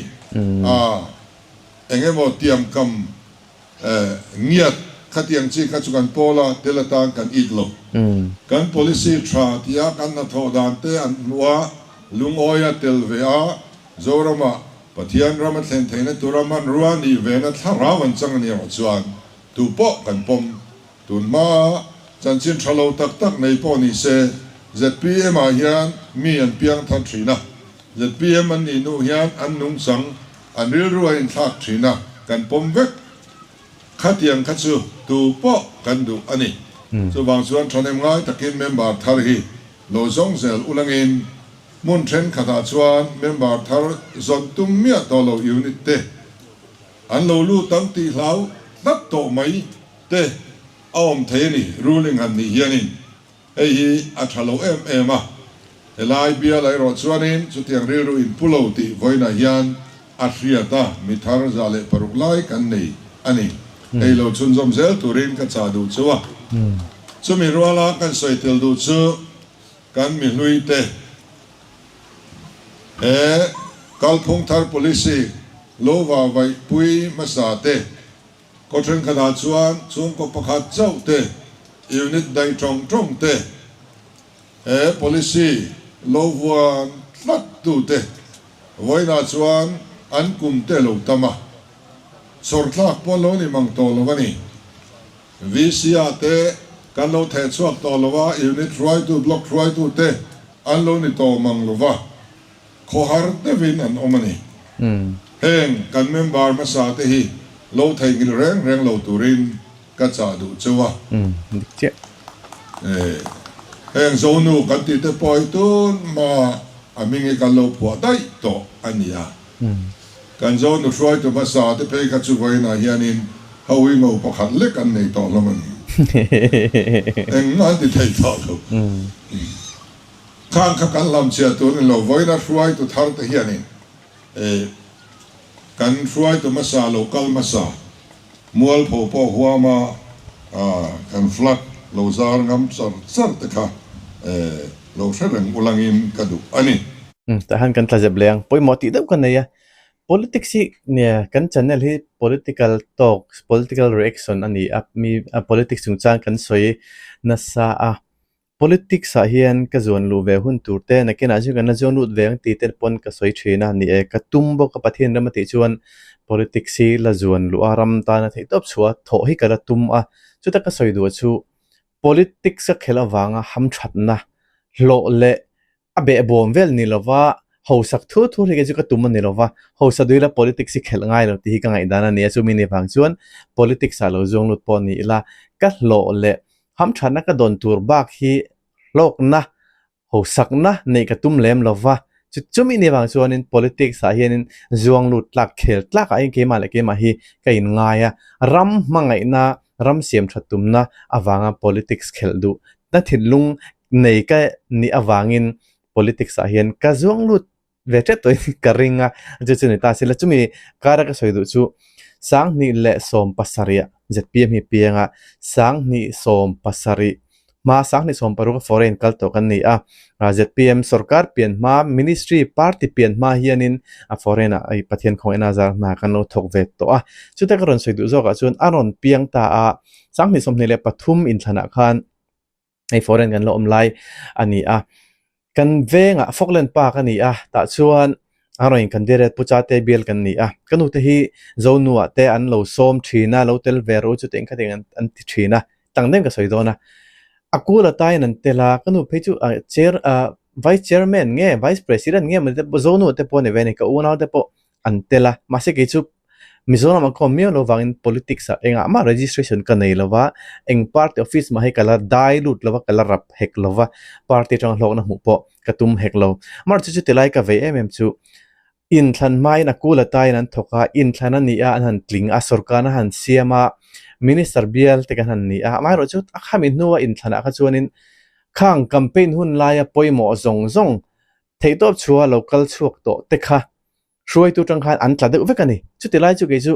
a, eng emaw tiamkam ngiat khatiang chi kha chu kan pawl a, tel atan kan it lo. Kan policy tha tia kan hnathawh dan te an hmuh a, lungawia tel ve a, Zoramah Pathian ram a thlen theihna tura hmanrua nih vena thlarau an chang a nih erawh chuan tupawh kan pawm Tun hma chanchin tha lo tak tak nei pawh ni se, zpm ah hian mi an piang thar thin a, zpm an nih hnu hian an nungchang, an rilru a inthlak thin a, kan pawm vek. Khatiang kha chu tu pawh kan duh a ni. Chuvang chuan thahnem ngai takin member thar hi lo zawng zel ulangin hmun thenkhatah chuan member thar zawn tum miah tawh lo unit te an lo lut ang tih hlau tlat tawh mai. Te a awm thei a ni, ruling han nih hianin hei hi a tha lo em em a, helai bial erawh chuanin chutiang rilru in pu lo tih vawiinah hian a hriat a, mi thar 106 lai kan nei a ni. Hei lo chhunzawm zel turin ka chah duh chu a, chumi ruala kan sawi tel duh chu kan mi hlui te he kalphung thar policy lo va vaihpui hmasa te Khaw thenkhatah chuan chhungkaw pakhat chauh te, unit daih tawng tawng te, he policy lo vuan tlat tu te vawiinah chuan an kum te lo tam a, chhawrthlak pawh lo ni mang tawh lo a ni. VC ah te kan lo theh chhuak tawh lo a, unit hruaitu, block hruaitu te an lo ni tawh mang lo va. Khawhar deuhin an awm a ni. Heng kan member hmasa te hi lo theihnghilh reng reng lo turin ka chah duh cheu a. Heng Zonu kan tih te pawh hi tun hma a hming hi kan lo phuah daih tawh a ni a. Kan Zonu hruaitu hmasa te phei kha chu vawiinah hianin ho hi ngo pakhat lek an nei tawh hlawm a ni. Engmah an ti thei tawh lo. Khang kha kan hlamchhiah tur ni lo, vawiina hruaitu thar te hianin kan hruaitu hmasa lo kal hmasa, mualpho pawh huama. Kan flag lo zar ngam char char te kha lo hre reng ulangin ka duh a ni. Tah hian kan tla zep leh ang. Pawimawh tih deuh ka nei a. Politics hi nia kan channel hi political talks, political reaction a ni a. Mi politics chungchang kan sawi nasa a. Politics ah hian ka zuan luh ve hun tur te, nakinah chuan kan la zuan lut ve ang tih te pawn ka sawi thin a ni e. Ka tum bawk a, Pathian ram a tih chuan politics hi la zuan luh a, ram tana theih tawp chhuah a thawh hi ka la tum a. Chuta ka sawi duh chu politics a khelh avanga hamthatna hlawh leh A behbawm vel ni lova, hausak thu thu hi kei chu ka tum a ni lova, hausa duila politics hi khelh ngai lo tih hi ka ngaihdan a ni a, chumi ni vang chuan politics ah lo zuang lut pawh ni ila, ka hlawh leh hamthatna ka dawn tur bak hi hlawkna, hausakna neih ka tum lem lova, chu chumi ni vang chuanin politics ah hianin zuang lut tlak, khel tlak ah hian keimah leh keimah hi ka inngai a, ram hmangaihna, ram siam that tumna avanga politics khelh duh na thinlung nei ka nih avangin politics ah hian ka zuang lut ve tep tawhin ka ring a, chu chu ni ta sila chumi kara ka sawi duh chu sanghnih leh 70 ah zpm hi piang a, sanghnih 70 hma sanghnih 60 a foreign kal tawh kan ni a, zpm sorkar pian hma ministry party pian hma hianin a foreign ah hei Pathian khawngaihna zar hna kan lo thawk ve tawh a, chuta ka rawn sawi duh zawkah chuan a rawn piang ta a, sanghnih 23 inthlanah khan. hei foreign kan la awm lai a ni a kan vengah Falkland Park a ni a tah chuan a rawn in kan diriat pu chate bial kan ni a ka nu te hi zonu ah te an lo sawm thin a lo tel ve ru chu tih kha an an ti thin a tang deuhin ka sawi dawn a a kul a tain an tel a ka nu phei chu ah chair ah vice chairman nge vice president nge mawni te pawh zonu ah te pawh a ni ve a ni ka unau te pawh an tel a mahse kei chu Mizoram a khawm miau lo vangin politics ah engah mah registration ka nei lo va, eng party office mah hi ka la dai lut lo va, ka la rap hek lo va, party atanga hlawkna hmuh pawh ka tum hek lo. Amaherawhchu chu tilai ka vei em em chu inthlan hmain a kul ataiin an thawk a, inthlan a ni a, an han tling a, sorkar an han siam a, minister bial te kan han ni a, amaherawhchu a khami hnua inthlanah kha chuanin khang campaign hun laia pawimawh zawng zawng theihtawp chhuah lo kal chhuak tawh te kha Hruaitu tang khan an tla deuh vek a ni. Chuti lai chu kei chu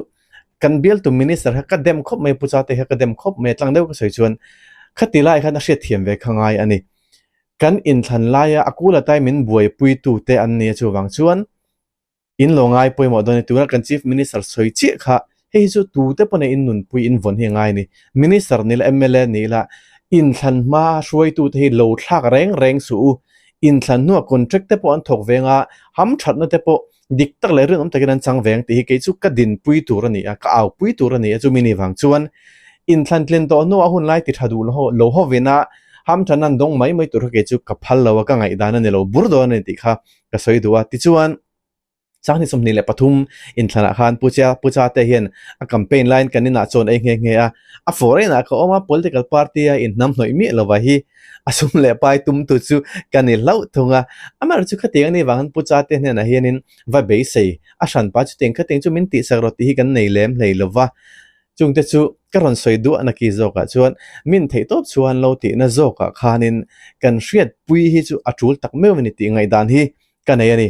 kan bialtu minister kha ka dem khawp mai a, Pu Chate kha ka dem khawp mai a, tlang deuh ka sawi chuan khati lai khan a hriatthiam ve kha ngai a ni. Kan inthlan laia a kul atai min buaipuitu te an ni a chuvang chuan in lo ngai pawimawh dawn a ni. Tuna kan chief minister sawi chiah kha hei hi chu tute pawh nen in nunpui in vawn hi a ngai a ni. Minister ni la mla ni la inthlan hma hruaitute hi lo thlak reng reng suh u. Inthlan hnuah contract te pawh an thawk veng a, hamthatna te pawh dik tak leh rinawm takin an chang veng tih hi kei chu ka dinpui tur a ni a, ka aupui tur a ni a, chumi ni vang chuan inthlan tlin tawh hnuah hun lai ti tha duh lo hovin a hamthatna an dawng mai mai tur kha kei chu ka phal lo a, ka ngaihdan a ni lo bur dawn a ni tih kha ka sawi duh a. Tichuan. Sanghnih 23 inthlanah khan Pu Chia Pu Chate hian a campaign laiin kan inah chuan ei nghe nghe a, a foreign ah ka awm a, political party a inhnam hnawih miah lova hi a sum leh pai tumtu chu ka ni hlauh thung a. Amaherawhchu chu khatiang anih vang khan Pu Chate hnenah hianin va beisei a hranpa chutiang khatiang chu min tihsak rawh tih hi kan nei lem hlei lova, chungte chu ka rawn sawi duah na ki zawkah chuan min theih tawp chuan lo tihna zawkah khanin kan hriatpui hi chu a tul tak meuh a ni tih ngaihdan hi ka nei a ni.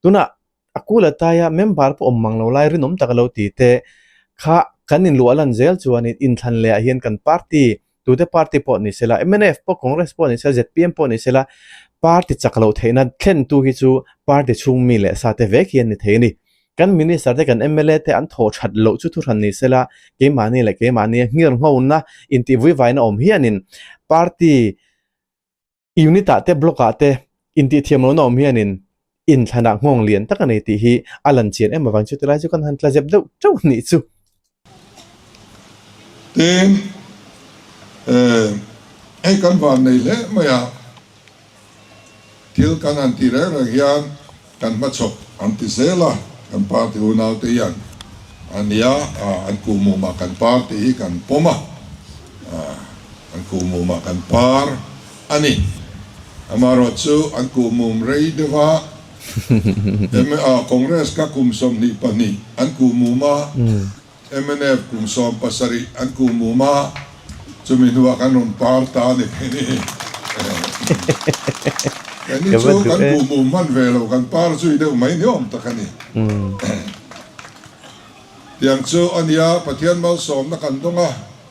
Tunah a kul ataia member pawh awm mang lo lai rinawm tak a lo ti te kha kan inluah lan zel chuanin inthlan leh ah hian kan party tute party pawh ni sela mnf pawh Congress pawh ni sela zpm pawh ni sela party chak loh theihna thlentu hi chu party chhung mi leh sa te vek hi an ni thei a ni. Kan minister te kan mla te an thawh that loh chu thuhran ni sela keimahni leh keimahni a nghirnghona intihvuivaina awm hianin party Unit ah te block ah te intihthiam lohna awm hianin inthlanah nghawng lian tak a nei tih hi a lan chian em avang chu tilai chu kan han tla zep deuh teuh nih chu. Tin, hei kan van nei hle mai a, thil kan han tih reng reng hian kan hmachhawp an ti zel a, kan party unaute hian a nia, an kuhmumah kan party hi kan pawm a. An kuhmumah kan par a ni. Amaherawh chu an kuhmum rei deuh a, Congress kha kum 22 an kuhmum a, mnf kum 17 an kuhmum a, chumi hnuah kan rawn par ta a ni keini. Keini chu kan kuhmum hman ve lo, kan par zui deuh mai ni awm tak a ni. Tiang chu a nia, Pathian malsawmna kan dawng a.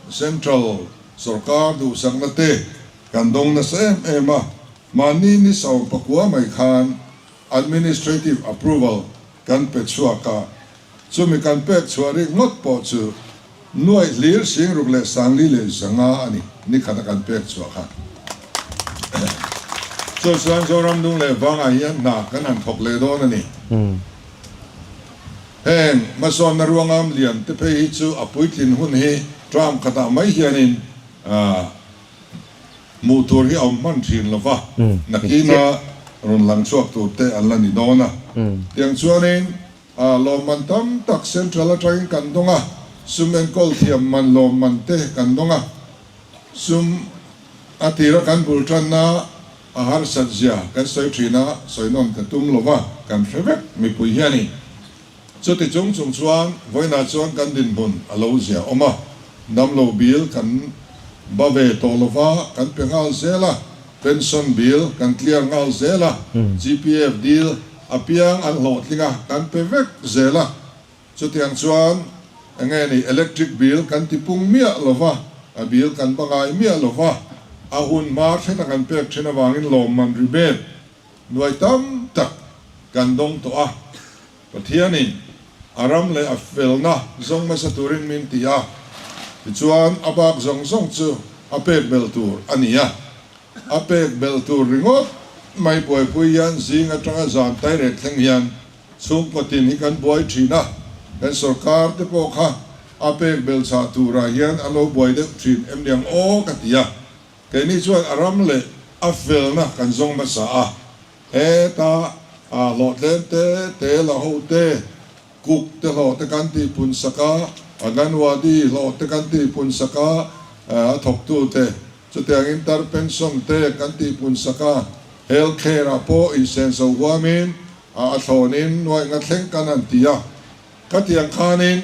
Central sorkar duhsakna te kan dawng nasa em em a, mahni ni 19 mai khan Administrative Approval kan pe chhuak a, chumi kan pek chhuah rik ngawt pawh chu nuaih hlir 65,000 a ni, ni khata kan pek chhuah kha. Chu chuan Zoram dung leh vangah hian hna kan han thawk leh dawn a ni. Heng hmasawnna ruangam lian te phei hi chu a puitlin hun hi term khatah mai hianin hmuh tur hi a awm hman thin lo va, nakina rawn lang chhuak tur te an la ni dawn a. Tiang chuanin lawmman tam tak Central atangin kan dawng a, sum enkawl thiam man lawmman te kan dawng a, sum a tira kan bul tanna a harsat zia kan sawi thin a, sawi nawn ka tum lo va, kan hre vek mipui hianin. Chuti chung chung chuan vawiinah chuan kan dinhmun a lo zia awm a, damlo bill kan ba ve tawh lo va, kan pe nghal zel a, pension bill kan clear nghal zel a, GPF deal apiang an hlawhtling a, kan pe vek zel a. Chutiang chuan enge ni electric bill kan ti pung miah lo va, a bill kan ba ngai miah lo va, a hun hma thleta kan pek thin avangin lawmman rebate nuai tam tak kan dawng tawh a. Pathianin a ram leh a felna zawng hmasa turin min ti a, tichuan a bak zawng zawng chu a pek belh tur a ni a. A pek belh tur ringawt mai buaipui hian zing atanga zan tairek thleng hian chhungkaw tin hi kan buai thin a, kan sorkar te pawh kha a pek belh chhah turah hian a lo buai deuh thin em niang aw ka ti a. Keini chuan a ram leh a felna kan zawng hmasa a. Heta a hlawhtlem te te la ho te, kuk te hlawh te kan tih pun sak a, Anganwadi hlawh te kan tih pun sak a, a thawktu te chutiangin tar pension te kan tih pun sak a, health care ah pawh insenso huamin a thlawnin nuaih nga thleng kan han ti a, khatiang khanin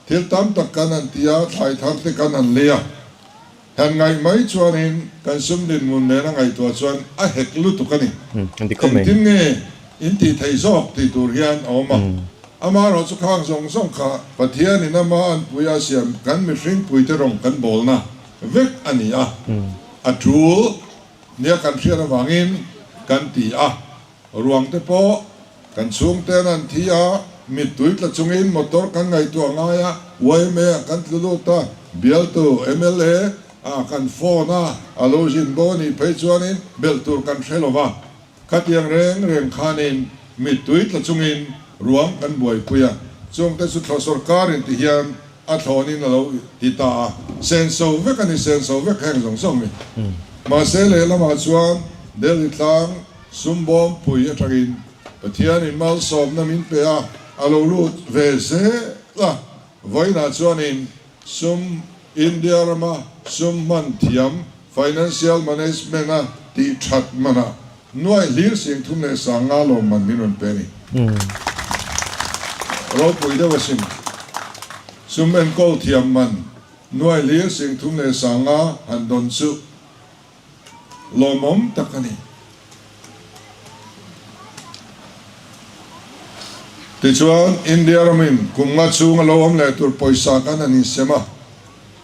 thil tam tak kan han ti a, thlai thar te kan han lei a. Han ngaih mai chuanin kan sum dinhmun nena ngaihtuah chuan a hek lutuk a ni. Engtin nge in tih theih zawk tih tur hian a awm a. Amaherawh chu khang zawng zawng kha Pathianin ama anpui a siam kan mihring puite rawng kan bawlna vek a ni a. A tul nia kan hriat avangin kan ti a. Ruang te pawh kan chhungten an thi a, mittui tla chungin motor kan ngaihtuah ngai a, yma ah kan tlu lut a, bialtu mla ah kan phone a, a lo zin bo a nih phei chuanin belh tur kan hre lo va, khatiang reng reng khanin mittui tla chungin ruang kan buaipui a, chungte chu thlaw sorkar in ti hian a thlawnin a lo ti ta a, senso vek a ni, senso vek heng zawng zawng ni. Mahse lehlamah chuan Delhi tlang Sumbawm pui atangin Pathianin malsawmna min pe a, a lo lut ve zel a. Vawiinah chuanin sum India rama sum hman thiam, financial management, a tih that manah nuai hlir 35,000 lawmman min rawn pe a ni. Ropui deuh asin. Sum enkawl thiam man nuai hlir 35,000 han dawn chu. Lawmawm tak a ni. Tichuan, India ramin kum nga chhung a lo awm leh tur pawisa kan han insem a.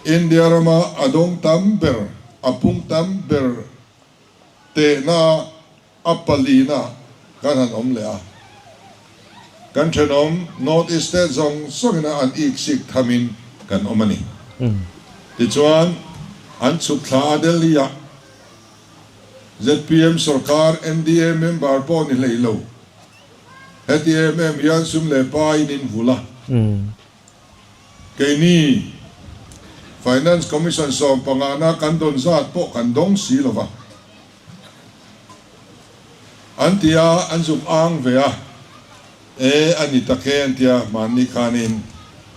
India rama a dawng tam ber, a pung tam ber tehna a palina kan han awm leh a. Kan thenawm North East state zawng zawngina an iksik thamin kan awm a ni. Tichuan, an chhuk thla a Delhi-ah zpm sorkar NDA member pawh ni hlei lo. Heti em em hian sum leh pain in vul a. Keini Finance Commission 15 na kan dawn zat pawh kan dawng si lo va. An ti a, an zuk ang ve a, E, a ni tak e, an ti a, hmanni khanin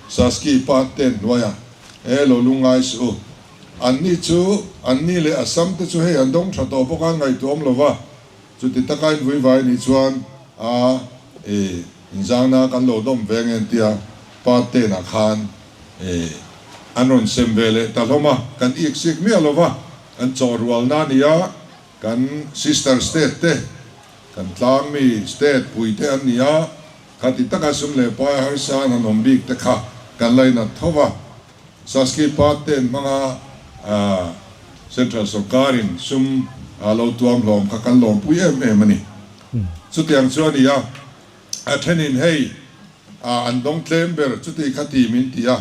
Saski pa te hnuaiah, E, lo lungngai suh u. Anni chu, anni leh Assam te chu hei an dawng tha tawh bawk a, an ngaihtuahawm lo va, chuti taka in vuivai nih chuan a, e, inzangna kan lo dawm ve nge an ti a, pa tenah khan, e, an rawn sem ve leh ta hlawm a, kan iksik miah lo va. Kan chawhrualna a ni a, kan sister state te, kan tlangmi state pui te an ni a, khati taka sum leh pai harsa an han awm bik te kha kan lainat tho va. Saski Part te an hmang a, Central Sorkarin sum a lo tuam hlawm kha kan lawmpui em em a ni. Chutiang chu a ni a, a thenin hei an dawng tlem ber chuti kha ti min ti a,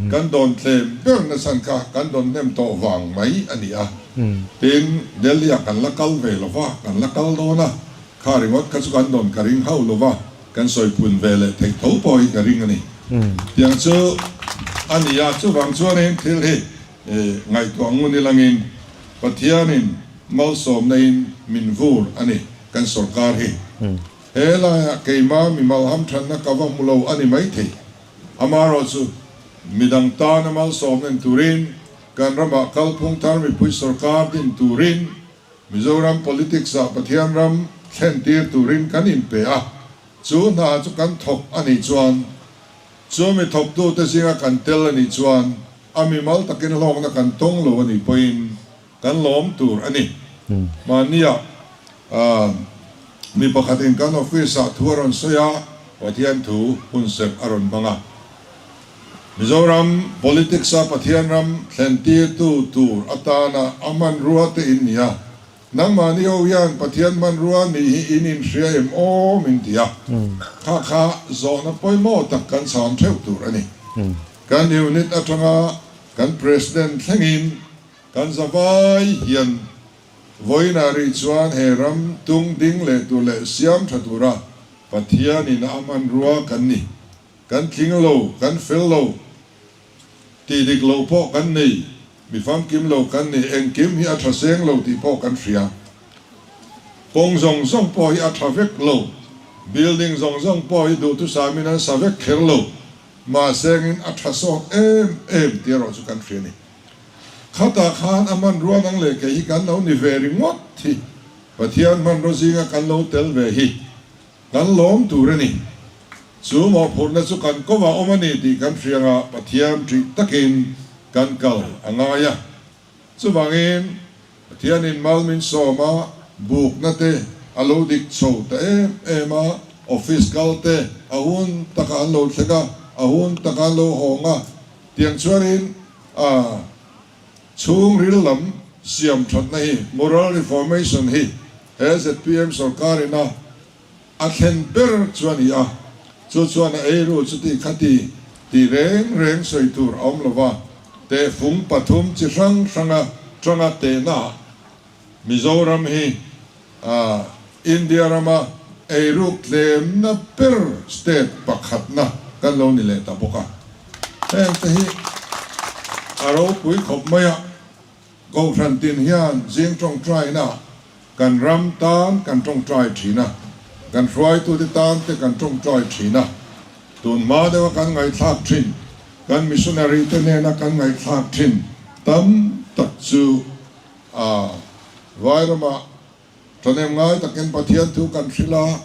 kan dawn tlem ber nachhan kha kan dawn hnem tawh vang mai a ni a. Tin, Delhi-ah kan la kal ve lo va, kan la kal dawn a, kha ringawt kha chu kan dawn ka ring hauh lo va, kan sawi pun ve leh theih tho pawh hi ka ring a ni. Tiang chu a ni a, chuvang chuanin thil hi ngaihtuah ngun ilangin Pathianin malsawmna in min vur a ni kan sorkar hi. He laiah keima mimal hamthanna ka va hmu lo a ni maithei. Amaherawhchu midang tana malsawmna in turin kan ramah kalphung thar mipui sorkar din turin Mizoram politics ah Pathian ram thlen tir turin kan inpe a, chu hna chu kan thawk a nih chuan, chu mi thawktute zinga kan tel a nih chuan a mimal takin hlawkna kan tawng lo a nih pawhin kan lawm tur a ni. Mahnia mi pakhatin kan office ah thu a rawn sawi a, Pathian thu hunserh a rawn hmang a. Mizoram politics a Pathian ram thlen tirtu tur atana a hmanrua te in ni a, nangmahni ho hian Pathian hmanrua nih hi in inhria em aw min ti a, kha kha zawhna pawimawh tak kan chhan theuh tur a ni. Kan unit atanga kan President thlengin kan zavai hian vawiinah rih chuan he ram tung ding leh tur leh siam tha tura Pathianin a hmanrua kan ni. Kan tling lo, kan fel lo, tih dik loh pawh kan nei, mi famkim lo kan ni, engkim hi a tha seng lo tih pawh kan hria. Kawng zawng zawng pawh hi a tha vek lo, building zawng zawng pawh hi duhthusamin an sa vek kher lo, mahsengin a tha sawt em em tih erawh chu kan hria a ni. Khatah khan a hmanrua nang leh kei hi kan lo ni ve ringawt hi, Pathian hmanraw zinga kan lo tel ve hi Kan lawm tur a ni. Chu mawhphurhna chu kan kawngah awm a ni tih kan hria anga Pathian ṭih takin kan kal a ngai a. Chuvangin, Pathianin mal min sawm a, bukna te a lo dik chho ta em em a, office kal te a hun takah an lo thleng a, a hun takah an lo hawng a, tiang chuanin a chhungril lam siam thatna hi, moral reformation hi, He zpm sorkar ina a thlen ber chu a ni a, chu chuan a eiru chuti khati tih reng reng sawi tur a awm lo va, tehfung pathum chi hrang hranga tanga tehna Mizoram hi India rama eiruk tlemna ber state pakhatna kan lo ni leh ta bawk a, hengte hi a ropui khawp mai a. Kohhran tin hian zing tawngtaina kan ram tan kan tawngtai thin a, kan hruaitute tan te kan tawngtai thin a. Tun hma deuha kan ngaihthlak thin, kan missionary te hnena kan ngaihthlak thin tam tak chu a Vairamah thahnem ngai takin Pathian thu kan hrilh a,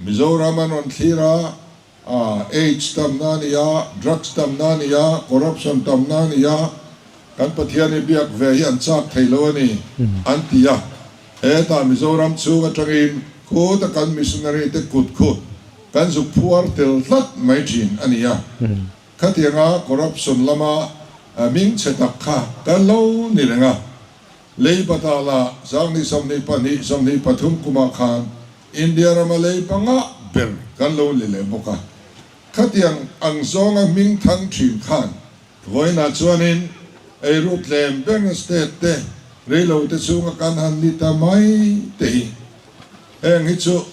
Mizoram an rawn thlir a, Aids tamna a ni a, drugs tamna a ni a, corruption tamna a ni a, kan Pathian hi biak ve hi an chak thei lo a ni, an ti a. Hetah Mizoram chhung atangin khuta kan missionary te kut khu kan zuk phuar tel tlat mai thin a ni a. Khatianga corruption lama hming chhe tak kha kan lo ni reng a. Lei batala Zangni 22, 23 kumah khan India rama lei panga ber kan lo ni leh bawk a. Khatiang ang zawnga hming thang thin khan vawiinah chuanin eiru tlem berna state te reilo te chhunga kan han ni ta mai te hi. Heng hi chu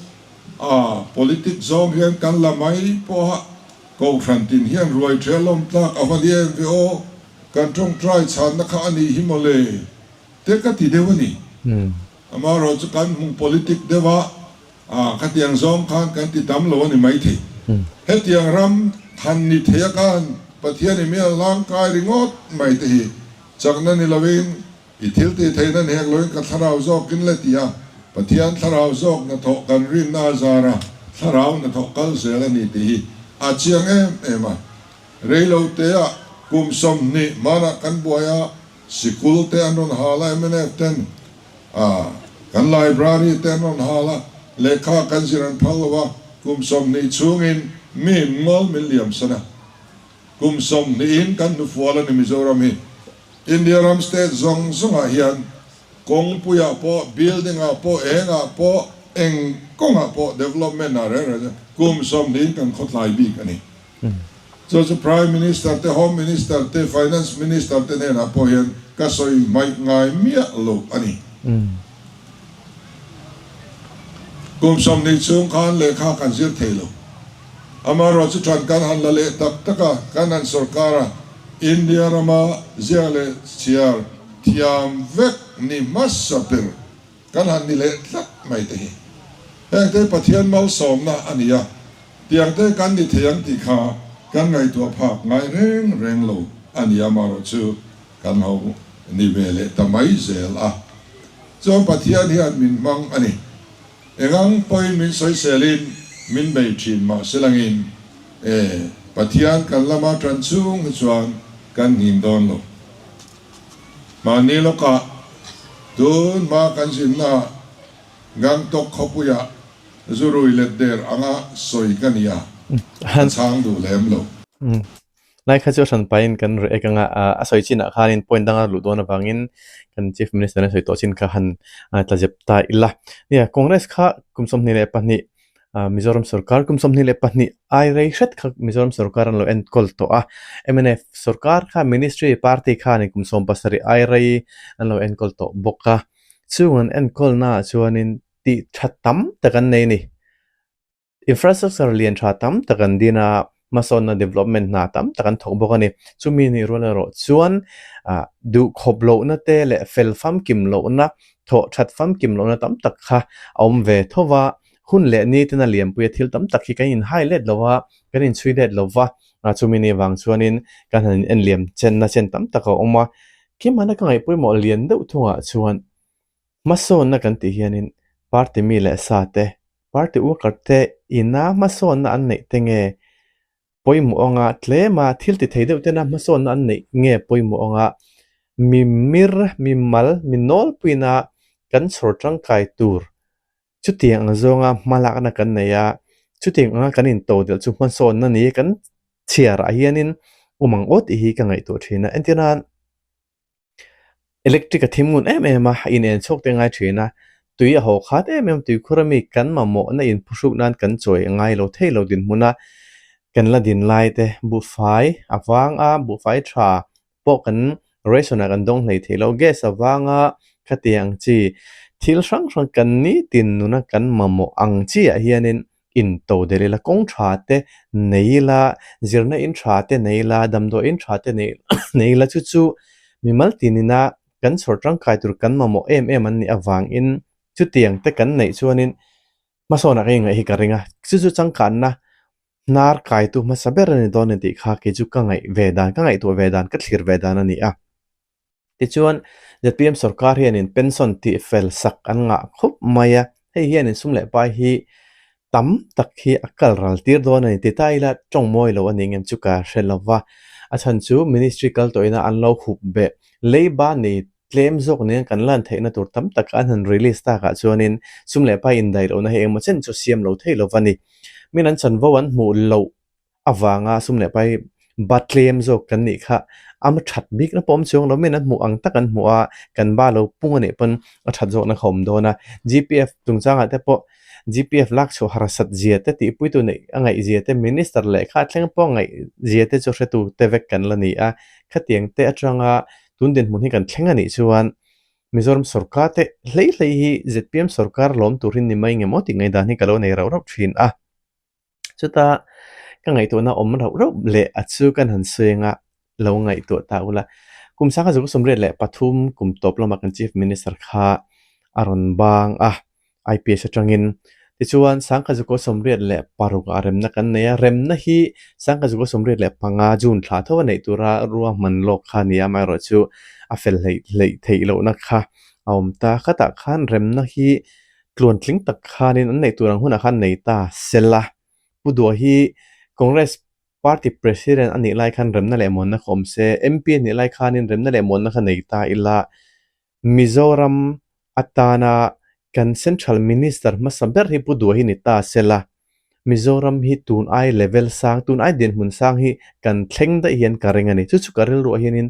a politic zawng hian kan la mai pawha kohhran tin hian ruai ṭhia lawm tlak a va ni em ve aw, kan ṭawngṭai chhanna kha a nih hi mawle te ka ti deuh a ni. Amaherawh chu kan hmung politic deuh a, khatiang zawng khan kan ti tam lo a ni maithei. Hetiang ram than ni thei a khan Pathian i mial hlangkai ringawt mai te hi chakna ni loin i thil tih theihna ni hek loin ka thlarau zawkin le ti a, Pathian thlarau zawk hnathawh kan rinna a zar a, thlarau hnathawh kal zel a ni tih hi a chiang em em a. Reilotea kum 20 hmanah kan buai a, Sikul te an rawn hal a, mnf ten kan library te an rawn hal a, lehkha kan zir an phal lo a, kum 20 chhungin mi ngawl min liam san a. Kum sawmhnihin kan hnufual a ni Mizoram hi. India ram state zawng zawngah hian kawngpuiah pawh, building-ah pawh, engah pawh, eng kawngah pawh development-ah reng reng chuan kum sawmhnihin kan khawtlai bik a ni. Chu chu Prime Minister te, Home Minister te, Finance Minister te hnenah pawh hian ka sawi hmaih ngai miah lo a ni. Kum 20 chhung khan lehkha kan zir thei lo. Amaherawh chu ṭhan kan han la leh tak tak a, kan han sorkar a, India rama ziak leh chhiar thiam vek ni hmasa ber kan han ni leh tlat mai te hi. Heng te Pathian malsawmna a ni a, tiang te kan ni thei ang tih kha kan ngaihtuah phak ngai reng reng lo a ni. Amaherawh chu kan ho ni ve leh ta mai zel a, chuan Pathian hian min hmang a ni. Engang pawhin min sawiselin min bei thin mah se langin e, Pathian kan lama tan chhung hi chuan kan nghin dawn lo. Mahni lawkah tun hma kan zinnaah Gangtok khawpuiah zurui let der anga sawi ka ni a, ka chhang duh lem lo. Lai kha chu a hran pahin kan react anga a sawi chinah khanin point danga luh dawn avangin kan Chief Minister a sawi tawh chin kha han tla zep ta ila. Nia Congress kha kum 22 Mizoram sorkar kum 22 ai rei hret kha Mizoram sorkar an lo enkawl tawh a. Mnf sorkar kha ministry party khanin kum 17 ai rei an lo enkawl tawh bawk a. Chung an enkawlnaah chuanin tih tha tam tak an nei a ni. Infrastructure lian tha tam tak an din a, hmasawnna development hna tam tak an thawk bawk a ni. Chumi nih rual erawh chuan ah duhkhawp lohna te leh fel famkim lohna, thawh that famkim lohna tam tak kha a awm ve tho va. Hun leh ni tena lianpuia thil tam tak hi kan inhai let lo a, kan inchhui let lo va, chumi ni vang chuanin kan han in enliam chenna chen tam tak a awm a. Kimana ka ngaih pawimawh lian deuh thungah chuan Hmasawnna kan tih hianin party mi leh sa te, party worker te ina hmasawnna an neih te nge pawimawh anga tlema thil ti thei deuh tena hmasawnna an neih nge pawimawh anga mi mir, mi mal, mi nawlpuina kan chhawr tangkai tur chutiang ang zawnga hmalakna kan nei a, chutiang anga kan intodelh chu hmasawnna ni kan chhiarah hianin awm ang aw tih hi ka ngaihtuah thin a. Entirnan. Electric a thim ngun em em a, a inen chhuak te ngai thin a, tui a haw khat em em tuikhur ami kan mamawhna inphuhruk nan kan chawi a ngai lo thei lo dinhmun a, kan la din lai te buhfai a vang a, buhfai tha pawh kan ration ah kan dawng hlei thei lo, gas a vang a khatiang chi thil hrang hrang kan nitin nuna kan mamawh ang chi ah hianin in to del ila, kawng tha te nei ila, zirna in tha te nei ila, damdawi in tha te nei nei ila chu chu mimal tinina kan chhawr tangkai tur kan mamawh em em an nih avangin chutiang te kan neih chuanin hmasawnah ka ingaih hi ka ring a, chu chu changkanna hnar kaitu hmasa ber a ni dawn a ni tih kha kei chu ka ngaih ve dan, ka ngaihtuah ve dan, ka thlir ve dan a ni a. Tichuan, zpm sorkar hianin pension tih fel sak an ngah khup mai a, hei hianin sum leh pai hi tam tak hi a kal ral tir dawn a ni ti ta ila tawng mawi lo a ni ngem chu ka hre lo va, a chhan chu ministry kal tawhina an lo hup beh leiba nei tlem zawk nen kan lan theihna tur tam tak an han release takah chuanin sum leh pai indaih lohna hi engemaw chen chu siam lo thei lo va ni. Min an chanvo an hmuh loh avanga sum leh pai ba tlem zawk kan nih kha a that bik na pawh awm chuang lo min an hmuh ang tak an hmuh a kan ba lo pung a nih pawn a that zawk na kha awm dawn a gpf chungchangah te pawh gpf lak chhuah harsat zia te tihpuitu neih a ngaih zia te minister lehkha a thleng pawh a ngaih zia te chu hretu te vek kan la ni a khatiang te atanga tun dinhmun hi kan thleng a nih chuan Mizoram sorkar te hlei hlei hi zpm sorkar lawm tur hi ni mai nge maw tih ngaihdan hi ka lo nei rauh rauh thin a. Chuta ka ngaihtuahna awm rauh rauh leh a chu kan han sawi anga lo ngaihtuah ta ula. Kum sangha zuk 83 kum tawp lama kan Chief Minister kha a rawn bang a, IPS atangin. Tichuan sangha zuk 86 ah remna kan nei a, remna hi sangha zuk 85 June thla tho a neih tura ruahman lawk kha a ni a, amaherawhchu a fel hleih hleih theih lohna kha a awm ta. Khatah khan remna hi Tluantling tak khanin an neih tur ang hunah khan nei ta sel a. Pu Dua hi Congress Party President a nih lai khan remna leh muanna kha awm se, MP a nih lai khanin remna leh muanna kha nei ta ila, Mizoram atana kan Central Minister hmasa ber hi Pu Dua hi ni ta sel a. Mizoram hi tun ai level sang, tun ai dinhmun sang hi kan thleng daih hian ka ring a ni. Chu chu ka rilruah hianin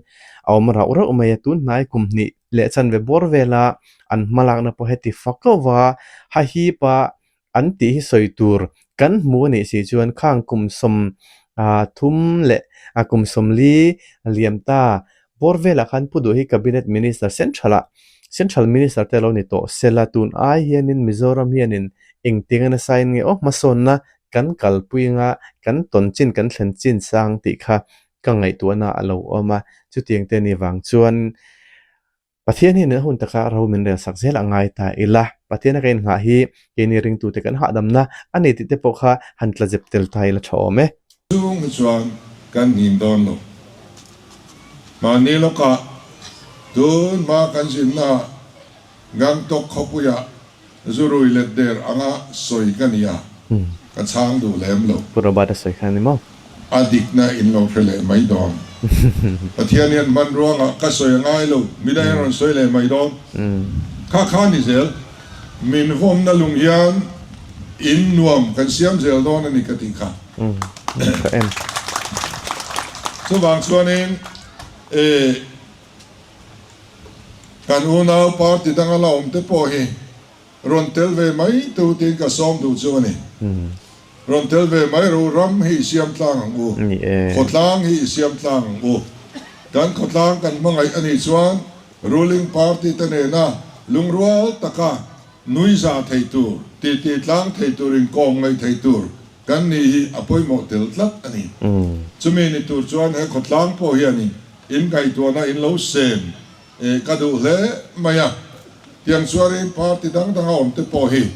a awm rauh rauh mai a, tun hnai kum hnih leh chanve bawr vela an hmalakna pawh heti fak lova hahipa an tih hi sawi tur kan hmu a nih si chuan khang kum sawm ah thum leh ah kum sawmli liam ta bawr velah khan Pu Duh hi Cabinet Minister Central ah Central Minister te a lo ni tawh sela tun ai hianin Mizoram hianin engtiang a nasa in nge aw hmasawnna kan kalpui anga kan tawn chin kan thlen chin sang tih kha ka ngaihtuahna a lo awm a chutiang te ni vang chuan Pathian hian a hun taka ro min rel sak zel a ngai ta ila, Pathiana ka inngah hi keini ringtute kan hahdamna a ni tih te pawh kha han tla zep tel ta ila tha awm e. Chung hi chuan kan hnim dawn lo. Mahni lawkah tun hma kan zinnaah Gangtok khawpuiah Zurui let der anga sawi ka nia, ka chhang duh lem lo. Pu Robert a sawi kha a ni maw? A dikna in lo hre leh mai dawn. Pathian hian hmanrua ngah ka sawi a ngai lo, midang hian rawn sawi leh mai dawn. Kha kha ni zel, min vawmna lung hian in nuam kan siam zel dawn a ni ka tih kha. Ka en. Chuvang chuanin e. Kan unau party danga la awm te pawh hi rawn tel ve mai tu tiin ka sawm duh chu a ni. Rawn tel ve mai ru, ram hi i siam tlang ang u, khawtlang hi i siam tlang ang u. Kan khawtlang kan hmangaih a nih chuan ruling party te nena lungrual taka nuiza thei tur, titi tlang thei tur, inkawm ngaih thei tur kan nih hi a pawimawh tel tlat a ni. Chumi ni tur chuan he khawtlang pawh hianin In ngaihtuahna in lo sem eh ka duh hle mai a, tiang chuanin party dang danga awm te pawh hi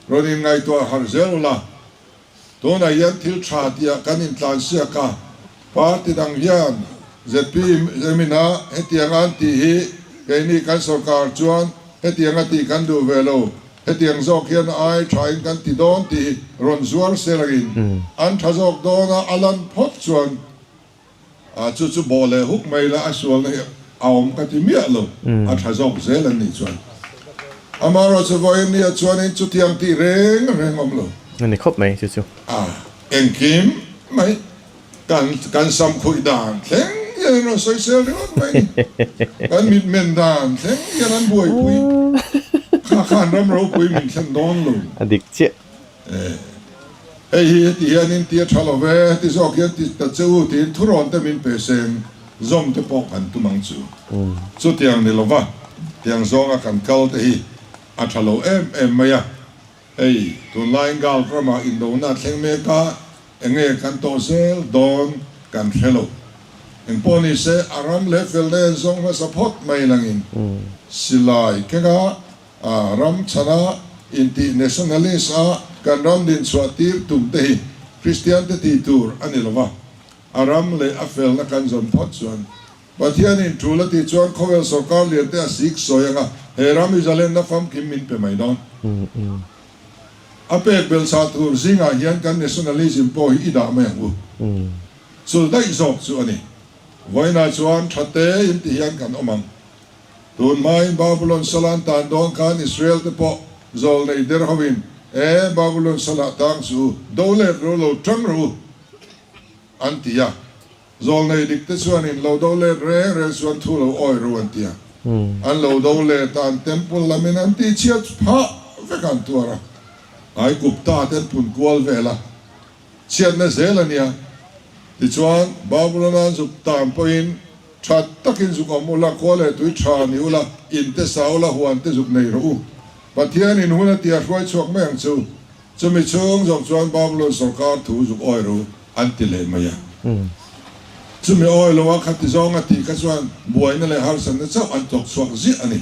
rawn in ngaihtuah harh zel ula, tunah hian thil tha tihah kan intlansiak a, party dang hian zpm in a hetiang an tih hi keini kan sorkar chuan hetiang a tih kan duh ve lo, hetiang zawk hian ai tha in kan ti dawn tih hi rawn zuar selangin an tha zawk dawn a, a lan phawt chuan A chu chu bawh leh huk mai la, a sualna hi a awm ka ti miah lo, a tha zawk zel an nih chuan. Amaherawhchu vawiin nia chuanin chutiang tih reng reng awm lo. A ni khawp mai chu chu. A engkim mai kan kan sam khuih dan thleng hian an rawn sawi sel ringawt mai ni. Kan mitmen dan thleng hian an buaipui. Kha khan ram ropui min thlen dawn lo. A dik chiah. Hei hi heti hianin ti a tha lo ve, heti zawk hian ti ta che u tiin thurawn te min pe seng zawm te pawh kan tum ang chu. Chutiang ni lova tiang zawnga kan kal te hi a tha lo em em mai a. Hei tunlaiin Gulf ramah indona a thleng mek a, enge kan tawh zel dawn kan hre lo. Engpawh ni se a ram leh felna en zawng hmasa phawt mai langin silai kenga A ram chhana intih nationalist a kan ram dinchhuah tir tum te hi Kristian te tih tur a ni lova, a ram leh a felna kan zawn phawt chuan Pathianin tul a tih chuan khawvel sawrkar lian te a sik sawi anga he ram i zalenna famkim min pe mai dawn. A pek belchah tur zingah hian kan nationalism pawh hi i dah mai ang u. Chul daih zawk chu a ni. Vawiinah chuan tha te in ti hian kan awm ang. Tun hmain Babulon sala an tan dawn khan Israel te pawh zawl nei der hoin, E, Babulon salah tang chu do let ru lo tang ru, an ti a. Zawl nei dik te chuanin lo do let reng reng chuan thu lo awi ru an ti a. An lo do let a, an temple lamin an tihchhiat phah vek an tuar a. Aigupta te an pun kual vel a, chhiatna zel a nia. Tichuan, Babulon an zuk tan pawhin Tha takin zuk awm ula, khua leh tui tha ni ula, in te sa ula, huan te zuk nei rawh u. Pathian in hun a tia hruai chhuak mai ang chu. Chumi chhung zawk chuan Babulon sawrkar thu zuk awi ru an ti leh mai a. Chumi awi lo a khati zawng a tih kha chuan buaina leh harsatna chauh an thawk chhuak ziah a ni.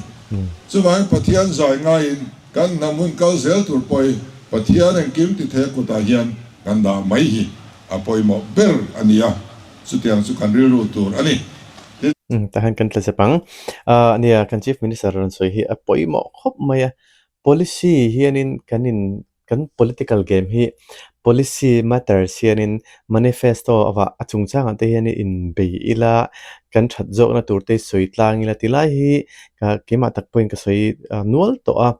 Chuvangin Pathian zai ngaiin kan hnam hun kal zel tur pawh hi Pathian engkim ti thei a kutah hian kan dah mai hi a pawimawh ber a ni a. Chutiang chu kan rilru tur a ni. Umm tah hian kan tla zep ang. Ahh nia kan Chief Minister rawn sawi hi a pawimawh khawp mai a. Policy hianin kan in kan political game hi policy matters hianin manifesto avah a chungchangah te hian inbei ila kan that zawkna tur te sawi tlang ila ti lai hi keimah tak pawhin ka sawi nual tawh a.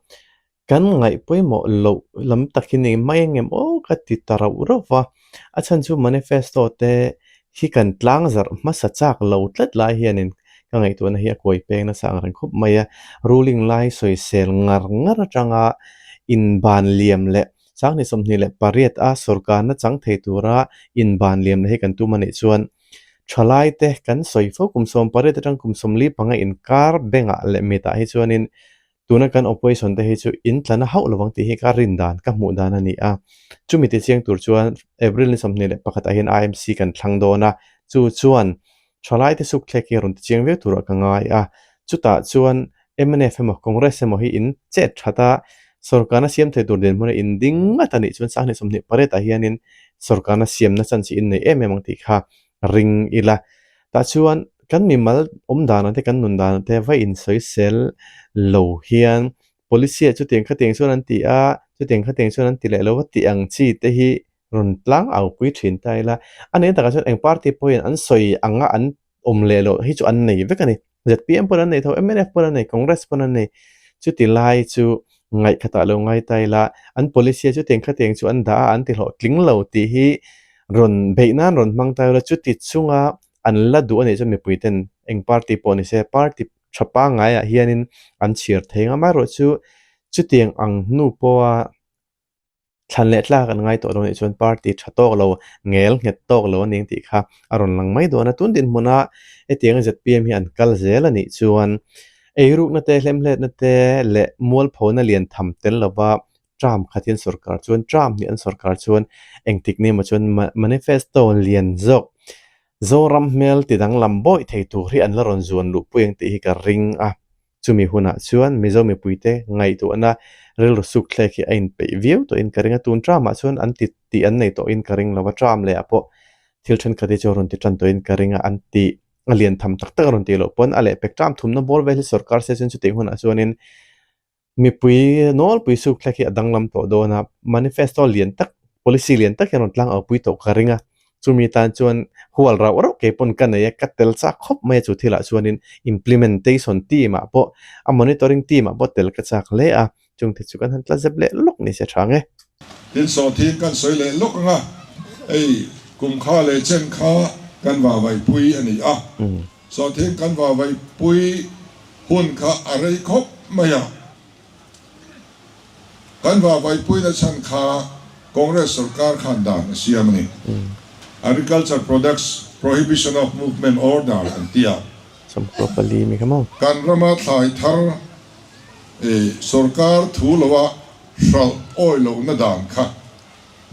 Kan ngaih pawimawh loh lam tak hi ni mai engem aw ka ti ta rauh rauh va, a chhan chu manifesto te hi kan tlang zarh hmasa chak lo tlat lai hianin ka ngaihtuahna hi a kuai peng nasa ang reng khawp mai a, ruling lai sawisel ngar ngar atanga inban liam leh Sanghnih 28 a sorkarna chang thei tura inban liam leh hi kan tum a nih chuan thalai te kan sawi fo kum 18 atang kum 45 inkar bengah leh mitah hi chuanin Tuna kan opposition te hi chu in tla na hauh lovang tih hi ka rin dan, ka hmuh dan a ni a. Chumi ti chiang tur chuan April ni 21 ah hian IMC kan thlang dawn a, chu chuan thalai te suk thlek hi a rawn ti chiang viau turah ka ngai a. Chutah chuan mnf emaw Congress emaw hi in chet that a, sorkarna siam thei tur dinhmuna in ding ngat a nih chuan 2028 ah hianin sorkarna siamna chance hi in nei em em ang tih kha ring ila. Tah chuan kan mimal awm danah te kan nun danah te va insawisel lo hian policy ah chutiang khatiang chuan an ti a, chutiang khatiang chuan an ti leh lo va tih ang chi te hi rawn tlang au pui thin ta ila. A nih takah chuan eng party pawhin an sawi anga an awm leh loh hi chu an nei vek a ni. ZPM pawn an nei tho, mnf pawn an nei, Congress pawn an nei. Chuti lai chu ngaihkhatah lo ngai ta ila, an policy a chutiang khatiang chu an dah a, an ti hlawhtling lo tih hi rawn beih nan rawn hmang ta ila, chuti chunga an la duh a nih chuan mipui ten eng party pawh ni se, party tha pangaiah hianin an chhiar thei ang. Amaherawhchu chutiang ang hnu pawha Thlan leh tlak an ngai tawh lo nih chuan party tha tawk lo, ngel nghet tawk lo a ning tih kha a rawn lang mai dawn a. Tun dinhmuna hetianga zpm hi an kal zel a nih chuan eirukna te, hlemhletna te leh mualphona lian tham tel lova term khat hi an sorkar chuan term hnih an sorkar chuan engtik ni emaw chuan manifesto lian zawk Zoram hmel ti danglam bawih thei tur hi an la rawn zuan luhpui ang tih hi ka ring a. Chumi hunah chuan Mizo mipuite ngaihtuahna rilru suk thlek hi a inpeih viau tawhin ka ring a, tun tramah chuan an ti tih an nei tawhin ka ring lo a, tram lehah pawh thil thenkhat hi chu a rawn ti tan tawhin ka ring a, an ti a lian tham tak tak a rawn tih loh pawn a lehpek tram thumna bawr vel hi sorkar se chuan chutih hunah chuanin mipui nawlpui suk thlek hi a danglam tawh dawn a, manifesto lian tak Policy lian tak hian rawn tlang au pui tawh ka ring a, chumi tan chuan hual rauh rauh kei pawn ka nei a, ka tel chak khawp mai a chu thilah chuanin implementation team ah pawh a monitoring team ah pawh tel ka chak hle a, chungte chu kan han tla zep leh lawk ni se tha nge. Tin sawhthing kan sawi leh lawk ang a, hei kum kha leh chen kha kan vavaipui a ni a, sawhthing kan vavaipui hun kha a rei khawp mai a, Kan vahvaipuina chhan kha Congress sorkar khan dan a siam a ni. Agriculture Products Prohibition of Movement Order an ti a. Kan rama thlai thar sorkar thu loa hralh awi lohna dan kha,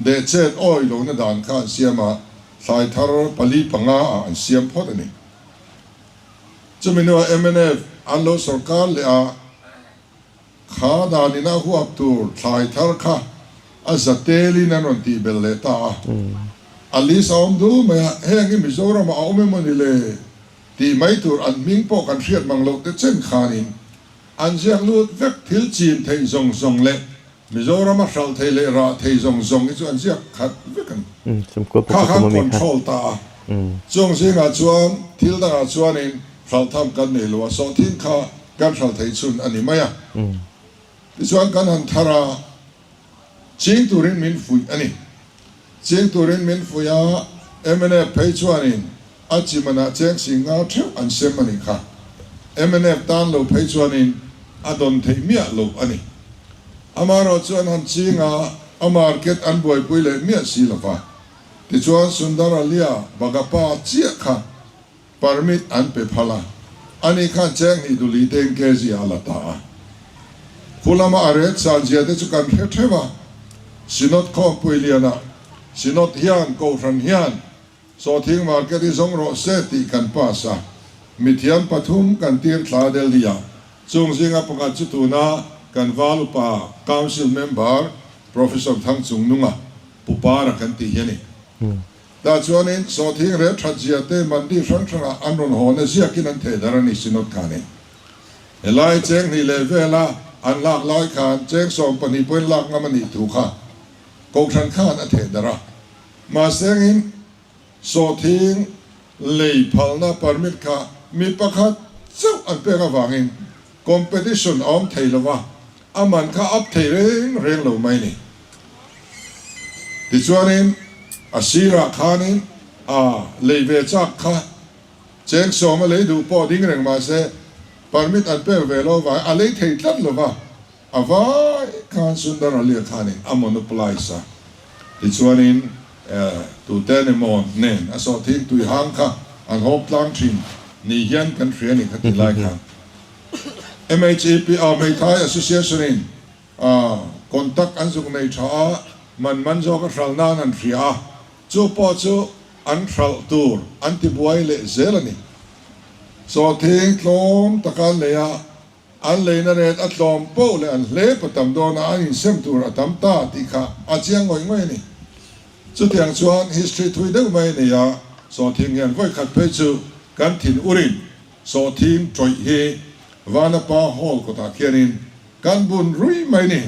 dehchet awi lohna dan kha an siam a, thlai thar pali panga ah an siam phawt a ni. Chumi hnuah mnf an lo sorkar leh a, kha danin a huap tur thlai thar kha a za telin an rawn tih belh leh ta a. A list a awm dul mai a, heng hi Mizoramah a awm emaw ni le tih mai tur an hming pawh kan hriat mang loh te chen khanin an ziak lut vek thil chin theih zawng zawng leh Mizorama hralh thei leh rah thei zawng zawng hi chu an ziak khat vek a ni. Kha khan control ta a. Chung zingah chuan thil dangah chuanin hralh tham kan nei lo a, sawhthing kha kan hralh thei chhun a ni mai a. Tichuan kan han thar a, ching turin min fuih a ni. Ching turin min fuih a, mnf phei chuanin a chi manah cheng sing nga theuh an sem a nih kha. Mnf tan lo phei chuanin a dawn theih miah loh a ni. Amaherawh chu an han ching a, a market an buaipui leh miah si lo va. Tichuan Sundaralia Bagapa chiah kha permit an pe phal a, ani khan cheng hnih duli teng kg a la ta a. Khu lama a ret san zia te chu kan hre theuh a, Synod khawmpui lianah Synod hian Kohhran hian Sawhthing market hi zawng rawh se tih kan pass a, mithiam pathum kan tir thla Delhi ah. Chung zinga pakhat chu tuna kan val upa Council member Professor Thangchung Nunga Pupara kan tih hi a ni. Tah chuanin sawhthing rel that zia te mandi hrang hrangah an rawn haw na ziakin an theh dar a ni Synod khanin. Helai cheng hnih leh vela an lak lai khan cheng 12 pawhin lak ngam a nih thu kha Kohhran khan a theh dar a. Mahsengin sawhthing lei phalna permit kha mi pakhat chauh an pek avangin competition a awm thei lo va. A man kha up thei reng reng lo mai ni. Tichuanin a sirah khanin a lei ve chak kha cheng sawma lei duh pawh ding reng mahse permit an pek ve lo vang a lei thei tlat lo va, a vai khan Sundar Ali-a khanin a monopolize a. Tichuanin tute ni maw nen a sawhthing tui hang kha an hawp tlang thin ni hian kan hria ni kha ti lai khan. MHAP a Hmeithai Association in contact an zuk nei tha a, man man zawk a hral nan an hria a, chu pawh chu an hralh tur an ti buai leh zel a ni. Sawhthing tlawm taka an lei a, an leina ret a tlawm poh leh an hlep a tam dawn a, an insem tur a tam ta tih kha a chiang ngawih ngawih a ni. Chutiang chuan history thui deuh mai a ni a, sawhthing hian vawikhat phei chu kan thin urin Sawhthing tawih hi Vanapa Hall kawtah khianin kan bun rui mai ni.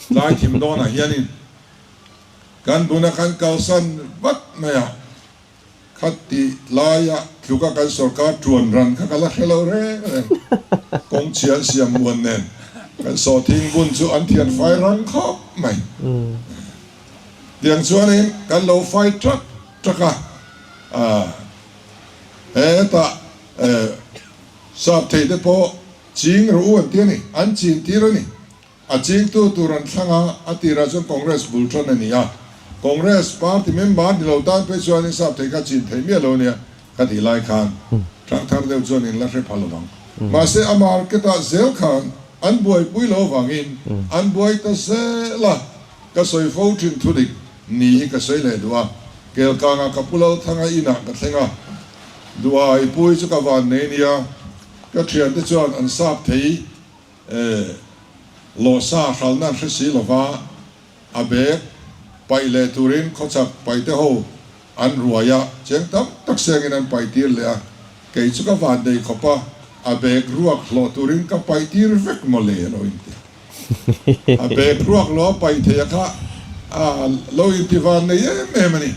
Tlai thim dawnah hianin kan buna kan kalsan vat mai a, khati laia tluka kan sorkar tuan ran kha ka la hre lo reng reng. Kawng chhian siam muan nen kan sawhthing bun chu an thian fai rang khawp mai. Tiang chuanin kan lo fai trak trak a, Hetah sap thei te pawh ching rawh u an ti a ni, an chin tir a ni. A chingtu tur an thlang a, a tirah chuan Congress bul tan a ni a. Congress party member ni lo tan phei chuanin sap thei kha chin thei miah lo nia ka tih lai khan thang thar deuh chuan in la hre pha lovang. Mahse a market ah zel khan an buaipui lo avangin an buai ta zel a, ka sawi fo thin thudik Ni hi ka sawi leh duh a, Kelkangah ka pu Lalthanga inah ka thleng a, Duhai pui chu ka van nei nia, ka thiante chuan an sap thei e, lawsa hralna an hre si lova, a bag paih leh turin khawchhak paihte ho an ruai a, cheng tam tak sengin an paih tir leh a, kei chu ka van nei khawp a, a bag ruak hlawh turin ka paih tir vek mawle a lo inti. A bag ruak lo a paih thei a kha a lo inti van nei em em a ni.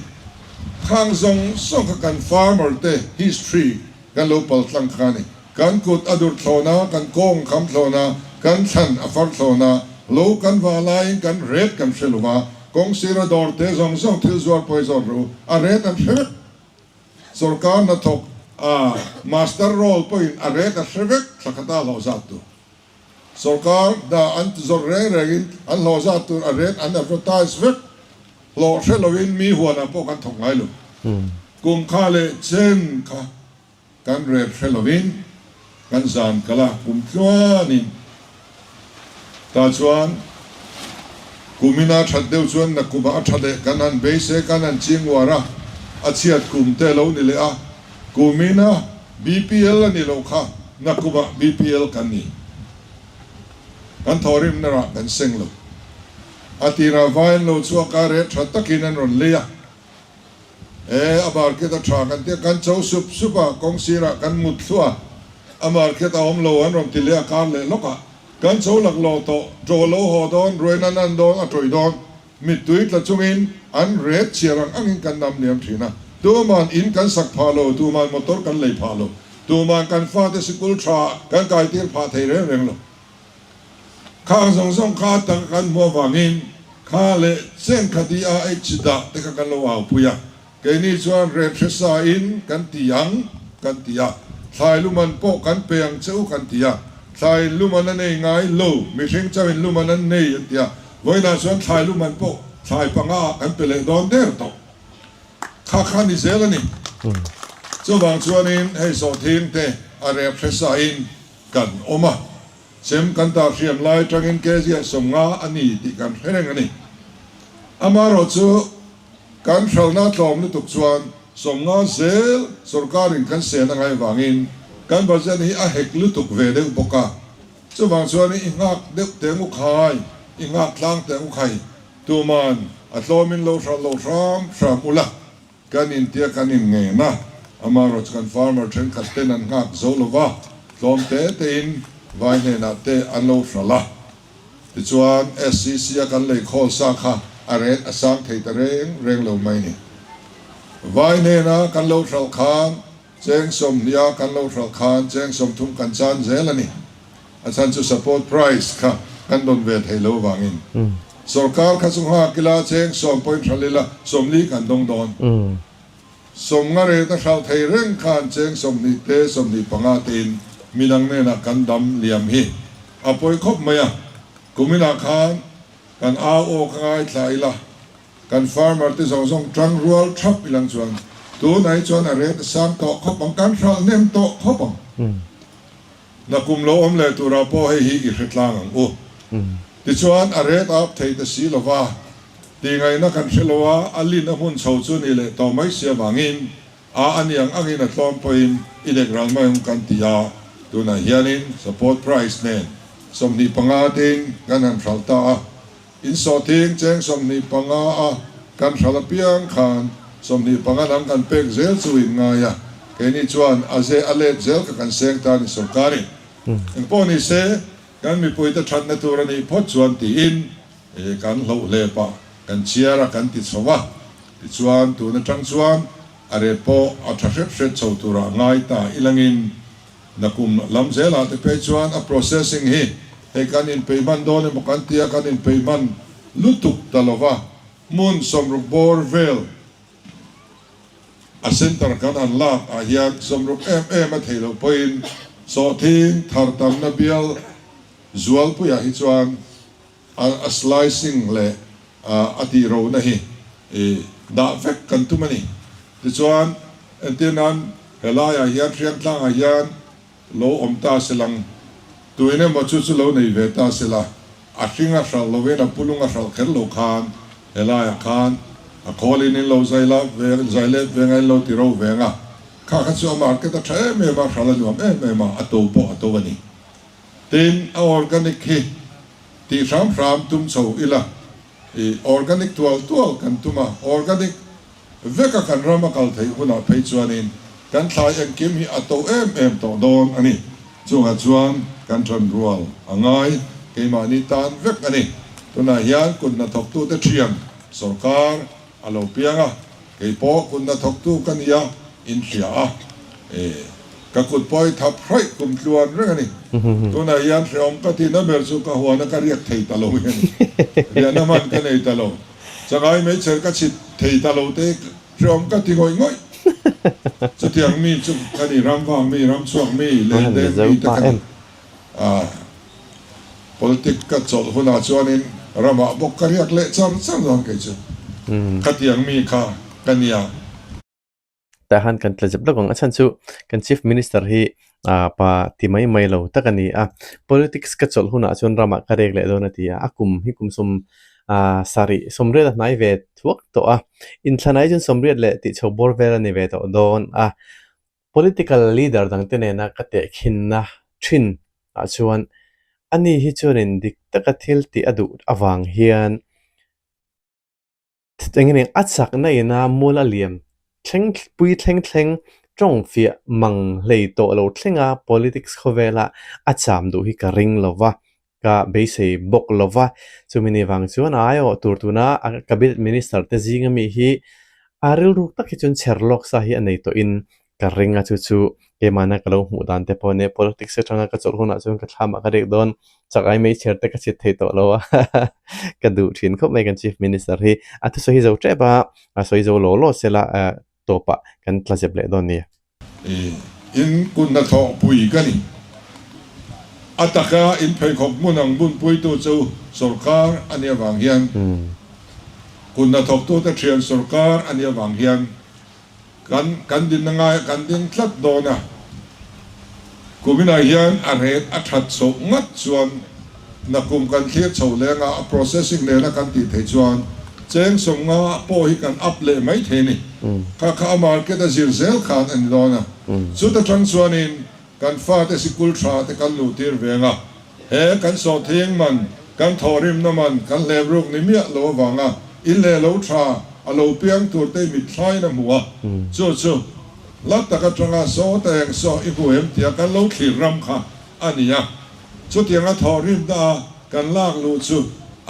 Khang zawng zawng kha kan farmer te history kan lo pal tlang kha a ni. Kan kut a dur thlawn a, kan kawng kham thlawn a, kan thlan a far thlawn a, lo kan va laiin kan ret kan hre lo va, kawng sira dawr te zawng zawng thil zuar pawh hi zawt rawh u, a ret an hre vek. Sorkar hnathawk a master roll pawhin a ret a hre vek thla khata hlawh zat tur. Sorkar hna an ti zawrh reng rengin an hlawh zat tur a rate an advertise vek. Hlawh hre loin mi huanah pawh kan thawk ngai lo. Kum kha leh chen kha kan rate hre loin kan zan kal a, kum tluanin tah chuan kumina that deuh chuan nakumah a tha leh kan han beise kan han ching uar a, a chhiat kum te lo ni leh a. Kumina BPL a ni lo kha nakumah BPL kan ni. Kan thawhrimna rah kan seng lo. A tirah vain lo chhuak a reh tha takin an rawn lei a. E, a market a tha kan tia kan cho sup sup a, kawng sirah kan mut thluah a, a market a awm lo an rawn ti leh a kar leh lawk a. Kan cho laklawh tawh, ṭaw lo haw dawn, ruaina nan dawn, a ṭawih dawn. Mittui tla chungin an ret chhiar ang angin kan nam liam thin a, tuman in kan sak phah lo, tuman motor kan lei phah lo, tuman kan fate sikul tha kan kai tir phah thei reng reng lo. Khang zawng zawng kha taka kan hmuh avangin kha leh chen kha DRH dah te kha kan lo au pui a, keini chuan ret hre sa in kan ti ang kan ti a, thlai luman pawh kan pe ang che u kan ti a, thlai in luman a nei ngai lo, mihring chauh in luman an nei an ti a, Vawiinah chuan thlai luman pawh thlai panga ah kan pe leh dawn der tawh. Kha kha ni zel a ni. Chuvang chuanin hei sawhthing te a rep hre sain kan awm a, chem kan tar hriam lai tangin kg ah 50 a ni tih kan hre reng a ni. Amaherawh chu kan hralhna tlawm lutuk chuan 50 zel sorkarin kan sen a ngai vangin kan budget hi a hek lutuk ve deuh bawk a. Chuvang chuan i nghak deuh teng u khai, i nghak tlang teng u khai, tuman a tlawmin lo hralh lo hram hram ula, kan intia kan in ngen a, amaherawhchu kan farmer thenkhat ten an nghak zo lova, tlawm te tein vai hnenah te an lo hralh a. Tichuan SCC a kan lei khawl sa kha a ret a sang thei ta reng reng lo mai ni. Vai hnena kan lo hralh khan Cheng 20 kan lo hralh khan cheng 30 kan chan zel a ni. A chhan chu support price kha kan dawn ve thei lo vangin sorkar kha chu nghak ila cheng sawm point hralh ila 40 kan dawng dawn. 50 rate a hralh thei reng khan cheng 20 te 25 tein midang hnenah kan dam liam hi a pawi khawp mai a. Kuminah khan kan au aw ka ngaithla ila. Kan farmer te zawng zawng tang rual thap ilang chuan tunah hi chuan a rate a sang tawh khawp ang, kan hralh hnem tawh khawp ang. Nakum lo awm leh turah pawh hei hi i hre tlang ang u. Tichuan a rate a up thei ta si lova, tihngaihna kan hre lo a, a lin a hmun chho chu ni leh tawh mai si avangin a a niang angin a tlawm pawhin i lek ral mai ang kan ti a, tunah hianin support price nen 25 tein kan han hralh ta a. In sawhthing cheng 25 a kan hralh apiang khan 25 dang kan pek zel chu in ngai a, keini chuan a ze a let zel kha kan seng ta a ni sorkarin. Engpawh ni se, kan mipuite thatna tur a nih phawt chuan tiin kan hloh hle pah, kan chhiar a kan ti chho a, tichuan tun atang chuan a ret pawh a tha hret hret chho turah ngai ta ilangin Nakum lam zelah te phei chuan a processing hi hei kan inpeih hman dawn emaw kan tia kan inpeih hman lutuk ta lova, hmun 60 bawr vel a center kan han lak ah hian 60 em em a theih loh pawhin sawhthing thar tamna bial zualpuiah hi chuan a slicing leh a tih rohna hi dah vek kan tum a ni. Tichuan, entir nan helaiah hian Hriangtlangah hian lo awm ta se lang, tuin emaw chu chu lo nei ve ta se la, a hring a hralh lovin a pulung a hralh kher lo khan helaiah khan a khawlin in lo zai la ve, zai let ve nga in lo ti ro ve nga, kha kha chu a market a tha em em a, hralh a nuam em em a, a to pawh a to a ni. Tin, a organic hi tih hram hram tum chho ila, i organic tual tual kan tum a, organic veka kan ram a kal theih hunah phei chuanin kan thlai engkim hi a to em em tawh dawn a ni. Chungah chuan kan ṭan rual a ngai, keimahni tan vek a ni. Tunah hian kut hnathawktute ṭhian sorkar a lo piang a, kei pawh kut hnathawktu ka ni a, in hria a, e, ka kut pawh i thap hraih kum tluan reng a ni. Tunah hian hrehawm ka tihna ber chu ka huana ka riak thei ta lo hi a ni. Riahna hman ka nei ta lo. Changai meichher ka chhit thei ta lo te hrehawm ka ti ngawih ngawih. Chutiang mi chu ka ni, ram vang mi, ram chhuak mi, len deng mi te ka ni. A, politic ka chawlh hunah chuanin ramah bawk ka riak leh char char dawn kei chu. Khatiang mi kha ka nia. Tah khan kan tla zep lawk ang. A chhan chu kan Chief Minister hi pa ti mai mai lo tak a ni a. Politics ka chawlh hunah chuan ramah ka rek leh dawn a ti a. A kum hi kum sawm sarih 80 a hnai ve thuak tawh a. Inthlanai chuan 80 leh tih chho bawr vel a ni ve tawh dawn a. Political leader dangte nena ka tehkhinna thin ah chuan ani hi chuanin dik taka thil tih a duh avang hian Engemaw a chakna ina mual a liam thleng pui thleng thleng tawng fiah mang hlei tawh lo thlenga politics khawvela a cham duh hi ka ring lo va, ka beisei bawk lo va. Chumi ni vang chuan a aiawh tur tuna a cabinet minister te zinga mi hi a rilru tak hi chuan chher lawk sa hi a nei tawhin Ka ring a chu chu keimahna ka lo hmuh dan te pawh ania politics atanga ka chawlh hunah chuan ka thlamah ka rek dawn chak ai mai chher te ka chhit thei tawh lo a ka duh thin khawp mai kan chief minister hi a thusawi hi zo tep a a sawi zo law law sela tawpah kan tla zep leh dawn nia. In kut hnathawh pui ka ni. A taka in pheikhawk hmun ang bunpuitu chu sorkar a nih avang hian kut hnathawktute thian sorkar a nih avang hian Kan kan dinna ngaia kan ding tlat dawn a, kuminah hian a ret a that chhoh ngat chuan nakum kan thlir chho leng a, a processing nena kan tih theih chuan cheng 50 pawh hi kan up leh mai thei a ni. Kha kha a market a zir zel khan a ni dawn a, chuta tang chuanin Kan fate sikul tha te kan luhtir ve ang a, he kan sawhthing man, kan thawhrimna man, kan hlepruk ni miah lo avanga in leh lo tha a lo piang tur te i mitthlaiin a hmu a, chu chu hla tak atanga sawta eng saw i hmu em tia kan lo thlir ram kha a ni a. Chutianga thawhrimna a kan lak luh chu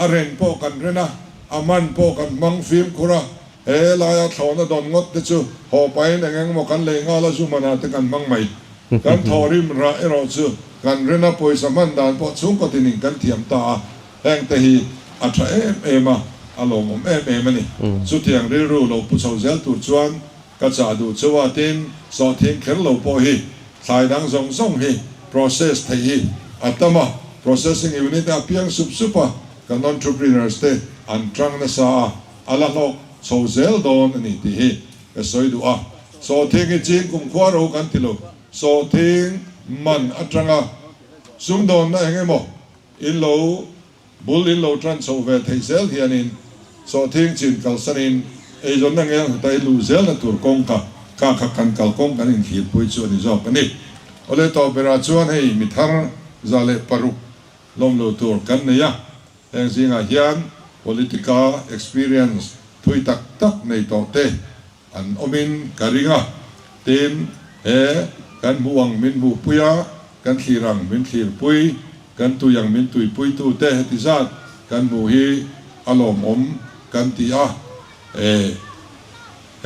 a ren pawh kan ren a, a man pawh kan hmang fimkhur a, He laia thlawhna dawn ngawt te chu haw pahin eng eng emaw kan lei nghal a zu manah te kan hmang mai. Kan thawhrim rah erawh chu Kan ren a, pawisa hman dan pawh chhungkaw tinin kan thiam ta a, heng te hi a tha em em a, a lawmawm em em a ni. Chutiang rilru lo pu chho zel tur chuan ka chah duh cheu a, tin, sawhthing kher lo pawh hi thlai dang zawng zawng hi process theih hi a tam a, processing unit a piang sup sup a, kan entrepreneurs te an tang nasa a, a la hlawk chho zel dawn a ni tih hi ka sawi duh a. Sawhthing hi ching kumkhua ro kan ti lo. Sawhthing man atanga sumdawnna eng emaw in lo bul in lo tan chhoh ve theih zel hianin sawhthing chin kalsanin eizawnna ngel hnuta i luh zelna tur kawng kha kha kha kan kalkawng kan inthirpui chu a ni zawk a ni. Awle tawh berah chuan hei mi thar 106 lawm lo tur kan nei a, heng zingah hian politica experience thui tak tak nei tawh te An awmin ka ring a, tin, he kan hmuh ang min hmuhpui a, kan thlir ang min thlirpui, kan tui ang min tuipuitute heti zat kan hmuh hi a lawmawm kan ti a, e,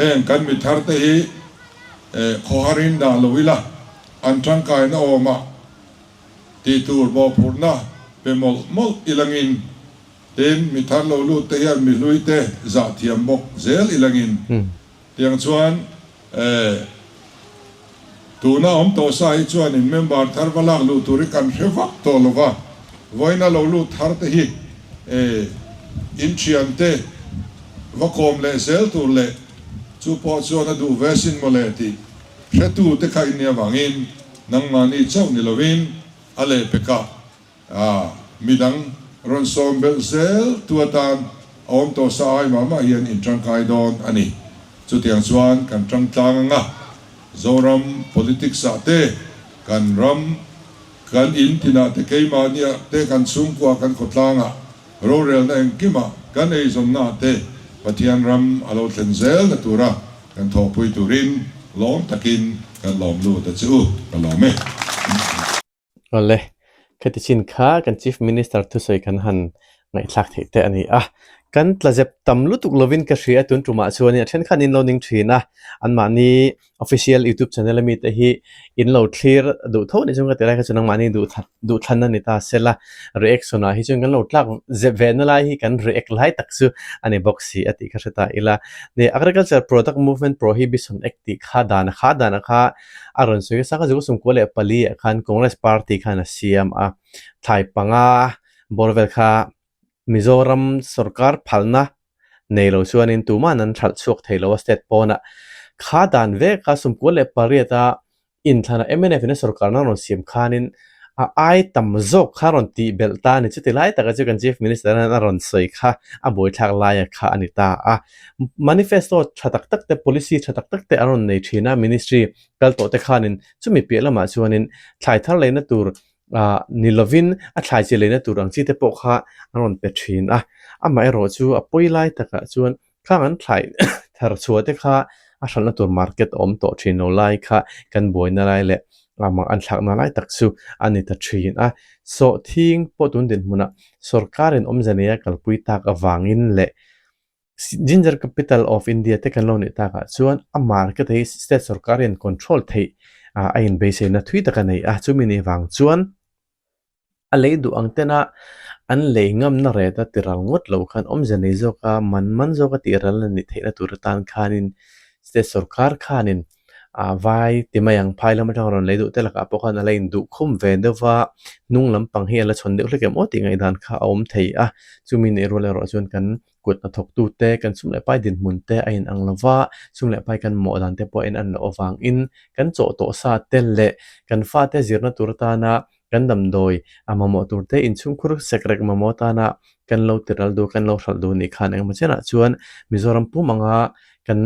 heng kan mi tharte hi e, khawharin dah lo ila, an tangkaina awmah tih tur mawhphurhna pe mawlh mawlh ilangin Tin, mi thar lo lut te hian mi hlui te zah thiam bawk zel ilangin tiang chuan eh tuna awm tawh sa hi chuanin member thar va lak luh tur hi kan hre vak tawh lo va, vawiina lo lut thar te hi eh in thian te va kawm leh zel tur leh chu pawh chuan a duh ve sin mawle tih hretu te kha in nia vangin nangmahni chauh ni lovin a lehpekah A, midang rawn sawm belh zel tu atan a awm tawh sa ai mah mah hian in tangkai dawn a ni. Chutiang chuan kan tang tlang anga Zoram politics ah te, kan ram, kan in tinah te keimahniah te kan chhungkua kan khawtlangah rorelna engkimah kan eizawnna ah te Pathian ram a lo thlen zel na tura kan thawhpui turin lawm takin kan lawm lut a che u, ka lawm e. Awle, khati chin kha kan Chief Minister thusawi kan han ngaihthlak theih te a ni a. Kan tlazep tam lutuk lovin ka hria tun tumah chuanin a thenkhan in lo ning thin a, anmahni official youtube channel ami te hi in lo thlir duh tho anih chuan ka ti lai kha chu nangmahni duhthlan a ni ta sela, reaction ah hi chuan kan lo tlak zep ve na lai hi kan react lai tak chu a ni bawk si a tih ka hre ta ila. Agriculture Product Movement Prohibition Act tih kha dan a kha dan a kha A rawn sawi nasa kha 2014 ah khan Congress party khan a siam a, thlai panga bawr vel kha Mizoram sorkar phalna nei lo chuanin tuma'n an hralh chhuak thei lo a state pawnah. Kha dan vek kha 18 a inthlana mnf in a sorkarna rawn siam khanin a ai tam zawk kha rawn tih belh ta a ni. Chuti lai taka chu kan Chief Minister hian a rawn sawi kha a buaithlak laia kha a ni ta a. Manifesto tha tak tak te, policy tha tak tak te an rawn nei thin a, ministry kal tawh te khanin chumi piah lamah chuanin thlai thar leina tur ah ni lovin a thlai chi leina tur ang chi te pawh kha an rawn pe thin a. Amaherawh chu a pawi lai takah chuan khang an thlai thar chhuah te kha a hralhna tur market a awm tawh thin lo lai kha kan buaina lai leh amah an thlakna lai tak chu a ni ta thin a. Sawhthing pawh tun dinhmunah sorkarin awmze neia kalpui tak avangin leh Ginger Capital of India te kan lo neih takah chuan a market hi state sorkar hian control theih a inbeisaina thui tak a nei a, chumi nih vang chuan a lei duh ang tena an lei ngamna reta ti ral ngawt lo khan awmze nei zawka man man zawka tih ral a nih theihna tur atan khanin state sorkar khanin ah vai ti mai ang phai lam atanga rawn lei duh te lakah pawh khan a la induh khum ve deuh va, hnung lampang hi a la chhawn deuh hlek em aw tih ngaihdan kha a awm thei a, chumi nih rual erawh chuan kan kut hnathawktute kan sum leh pai dinhmun te a inang lo va, sum leh pai kan mawh dan te pawh a inan loh avangin kan chawh tawh sa te leh kan fate zirna tur atana kan damdawi a mamawh tur te inchhungkhur sek rek mamawh atana kan lo ti ral duh kan lo hralh duh nih khan engemaw chenah chuan Mizoram pum anga kan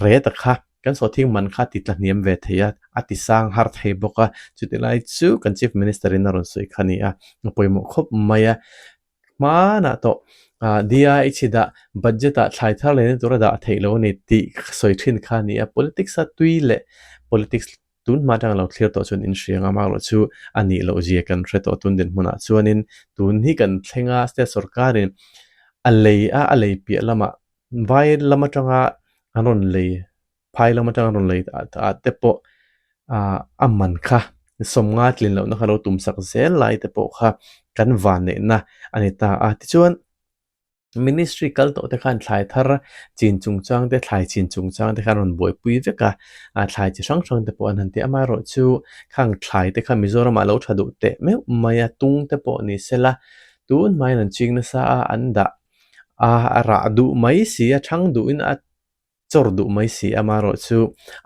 reta kha kan sawhthing man kha ti tla hniam ve thei a, a ti sang har thei bawk a, chuti lai chu kan Chief Minister in a rawn sawi kha a ni a, a pawimawh khawp mai a. Hmanah tawh DIH dah budget ah thlai thar lehna tura dah theih lo a ni tih sawi thin kha a ni a, politics a tui leh politics tun hma atanga lo thlir tawh chuan inhria ang a, amaherawh chu a nih loh zia kan hre tawh tun dinhmunah chuanin tun hi kan thleng a, state sorkarin a lei a, a lei piah lamah vai lam atanga an rawn lei phai lam atanga rawn lei ah te pawh ah a man kha. 50 tlin lohna kha lo tum sak zel lai te pawh kha kan vanneihna a ni ta a. Tichuan, Ministry kal tawh te khan thlai thar chin chungchang te, thlai chin chungchang te kha an rawn buaipui vek a, thlai chi hrang hrang te pawh an han ti a. Amaherawhchu khang thlai te kha Mizoramah lo tha duh teh meuh mai a, tung te pawh ni sela tun hmain an ching nasa a, an dah a, a rah duh mai si a, thang duhin a chawr duh mai si a, amaherawhchu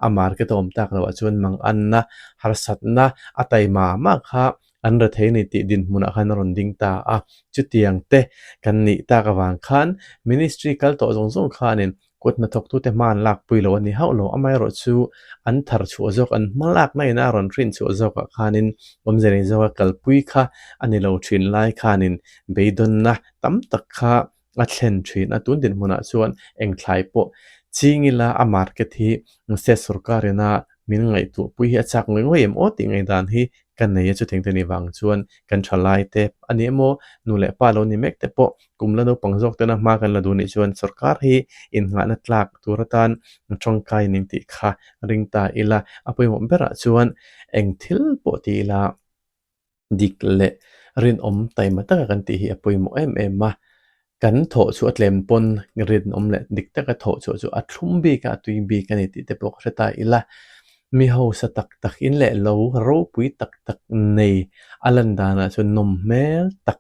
a market a awm tak loh ah chuan manganna, harsatna a taima mah kha an ra thei a ni tih dinhmunah khan a rawn ding ta a. Chutiang te kan nih tak avang khan Ministry kal tawh zawng zawng khanin kut hnathawktute hma an lakpui lo a ni hauh lo, amaherawhchu an thar chhuah zawk, an hma lakna ina a rawn hrin chhuah zawkah khanin awmze nei zawka kalpui kha a ni lo thin lai khanin beidawnna tam tak kha a thlen thin a, tun dinhmunah chuan eng thlai pawh ching ila a market hi state sorkar ina min ngaihtuah pui hi a chak ngawih ngawih em aw tih ngaihdan hi ka nei a, chutiang te ni vang chuan kan thalai te a ni emaw nu leh pa lo ni mek te pawh kum la naupang zawk tena hma kan la duh nih chuan sorkar hi innghahna tlak tur atan tawngkai ning tih kha ring ta ila a pawimawh berah chuan eng thil pawh ti ila. Dik leh rinawm taima taka kan tih hi a pawimawh em em a, kan thawh chhuah tlem pawn rinawm leh dik taka thawh chhuah chu a thlum bik a, a tui bik a ni tih te pawh ka hre ta ila. Mi hausa tak tak in leh lo ropui tak tak nei a lan danah chuan nawm hmel tak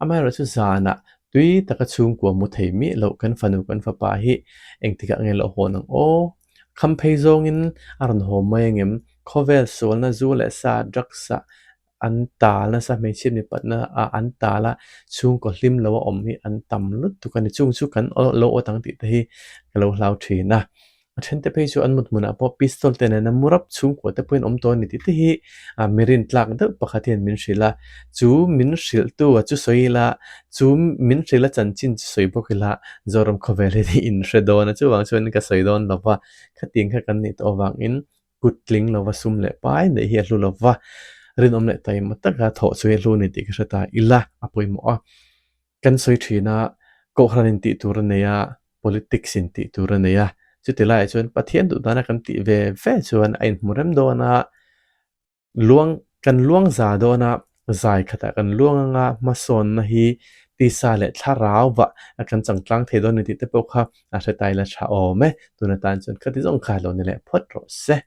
Amaherawhchu zanah tui taka chhungkua mu thei miah loh kan fanu kan fapa hi engtikah nge lo hawn ang aw? Kham phei zawngin a rawn haw mai angem? Khawvel sualna zu leh sa drugs ah an tal nasa hmeichhia mipatna ah an tal a, chhungkaw hlim lo a awm hi an tam lutuk a ni. Chung chu kan lo awt ang tih te hi ka lo hlau thin a. A then te phei chu an mut hmunah pawh pistol te nena mu rap chhungkua te pawhin awm tawh a ni tih te hi mi rintlak deuh pakhat hian min hrilh a, chu min hrilhtu a chu sawi ila, chu min hrilh a chanchin chu sawi bawk ila Zoram khawvel hi ni in hre dawn a, chuvang chuan ka sawi dawn lo va, khatiang kha kan nih tawh avangin kut tling lova sum leh pai neih hi a hlu lo va, rinawm leh taima taka thawh chu hi a hlu a ni tih ka hre ta ila a pawimawh a. Kan sawi thin a, Kohhran in tih tur a nei a, politics in tih tur a nei a, chuti laiah chuan Pathian duh dana kan tih ve ve chuan a inhmu rem dawn a, luang kan luang za dawn a, zai khatah kan luang anga hmasawnna hi tisa leh thlarau vah a kan changtlang thei dawn a ni tih te pawh kha a hre tai la tha awm e, tun atan chuan khati zawng kha lo ni leh phawt rawh se.